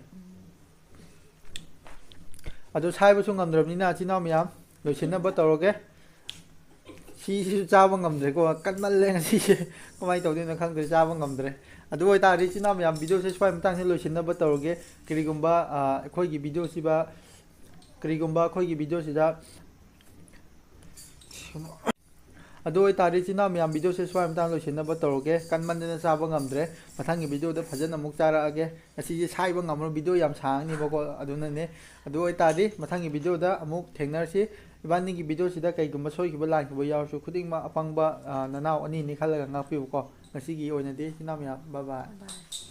ꯑꯗꯨ ꯁꯥꯏꯕꯁꯨ ꯉꯝꯗ꯭ꯔꯕꯅꯤꯅ, ꯏꯆꯤꯟ ꯏꯅꯥꯎ ꯃꯌꯥꯝ, ꯂꯣꯏꯁꯤꯟꯅꯕ ꯇꯧꯔꯒꯦ꯫ ꯁꯤꯁꯤꯁꯨ ꯆꯥꯕ ꯉꯝꯗ꯭ꯔꯦꯀꯣ, ꯀꯟꯃꯜꯂꯦ ꯉꯁꯤꯁꯦ꯫ ꯀꯃꯥꯏꯅ ꯇꯧꯗꯣꯏꯅꯣ ꯈꯪꯗ꯭ꯔꯦ, ꯆꯥꯕ ꯉꯝꯗ꯭ꯔꯦ꯫ ꯑꯗꯨ ꯑꯣꯏꯇꯥꯔꯗꯤ, ꯏꯆꯤꯟ ꯏꯅꯥꯎ ꯃꯌꯥꯝ, ꯚꯤꯗꯤꯑꯣꯁꯦ ꯁ꯭ꯋꯥꯏ ꯃꯇꯥꯡꯁꯤꯗ ꯂꯣꯏꯁꯤꯟꯅꯕ ꯇꯧꯔꯒꯦ꯫ ꯀꯔꯤꯒꯨꯝꯕ, ꯑ, ꯑꯩꯈꯣꯏꯒꯤ ꯚꯤꯗꯤꯑꯣꯁꯤꯗ, ꯀꯔꯤꯒꯨꯝꯕ ꯑꯩꯈꯣꯏꯒꯤ ꯚꯤꯗꯤꯑꯣꯁꯤꯗ, ꯑꯗꯨ ꯑꯣꯏꯇꯥꯔꯗꯤ, ꯏꯆꯤꯟ ꯏꯅꯥꯎ ꯃꯌꯥꯝ, ꯚꯤꯗꯤꯑꯣꯁꯦ ꯁ꯭ꯋꯥꯏ ꯃꯇꯥꯡ ꯂꯣꯏꯁꯤꯟꯅꯕ ꯇꯧꯔꯒꯦ꯫ ꯀꯟꯃꯟꯗꯅ ꯆꯥꯕ ꯉꯝꯗ꯭ꯔꯦ꯫ ꯃꯊꯪꯒꯤ ꯚꯤꯗꯤꯑꯣꯗ ꯐꯖꯅ ꯑꯃꯨꯛ ꯆꯥꯔꯛꯑꯒꯦ꯫ ꯉꯁꯤꯁꯦ ꯁꯥꯏꯕ ꯉꯝꯃꯔꯣꯏ, ꯚꯤꯗꯤꯑꯣ ꯌꯥꯝ ꯁꯥꯡꯉꯅꯤꯕꯀꯣ, ꯑꯗꯨꯅꯅꯦ꯫ ꯑꯗꯨ ꯑꯣꯏꯇꯥꯔꯗꯤ, ꯃꯊꯪꯒꯤ ꯚꯤꯗꯤꯑꯣꯗ ꯑꯃꯨꯛ ꯊꯦꯡꯅꯔꯁꯤ꯫ ꯏꯕꯥꯅꯤꯒꯤ ꯚꯤꯗꯤꯑꯣꯁꯤꯗ ꯀꯩꯒꯨꯝꯕ ꯁꯣꯏꯈꯤꯕ ꯂꯥꯟꯈꯤꯕ ꯌꯥꯎꯔꯁꯨ, ꯈꯨꯗꯤꯡꯃꯛ ꯑꯄꯪꯕ, ꯑ, ꯅꯅꯥꯎ ꯑꯅꯤꯅꯤ ꯈꯜꯂꯒ ꯉꯥꯛꯄꯤꯌꯨꯀꯣ꯫ ꯉꯁꯤꯒꯤ ꯑꯣꯏꯅꯗꯤ ꯏꯆꯤꯟ ꯏꯅꯥꯎ ꯃꯌꯥꯝ, bye bye꯫ Bye bye꯫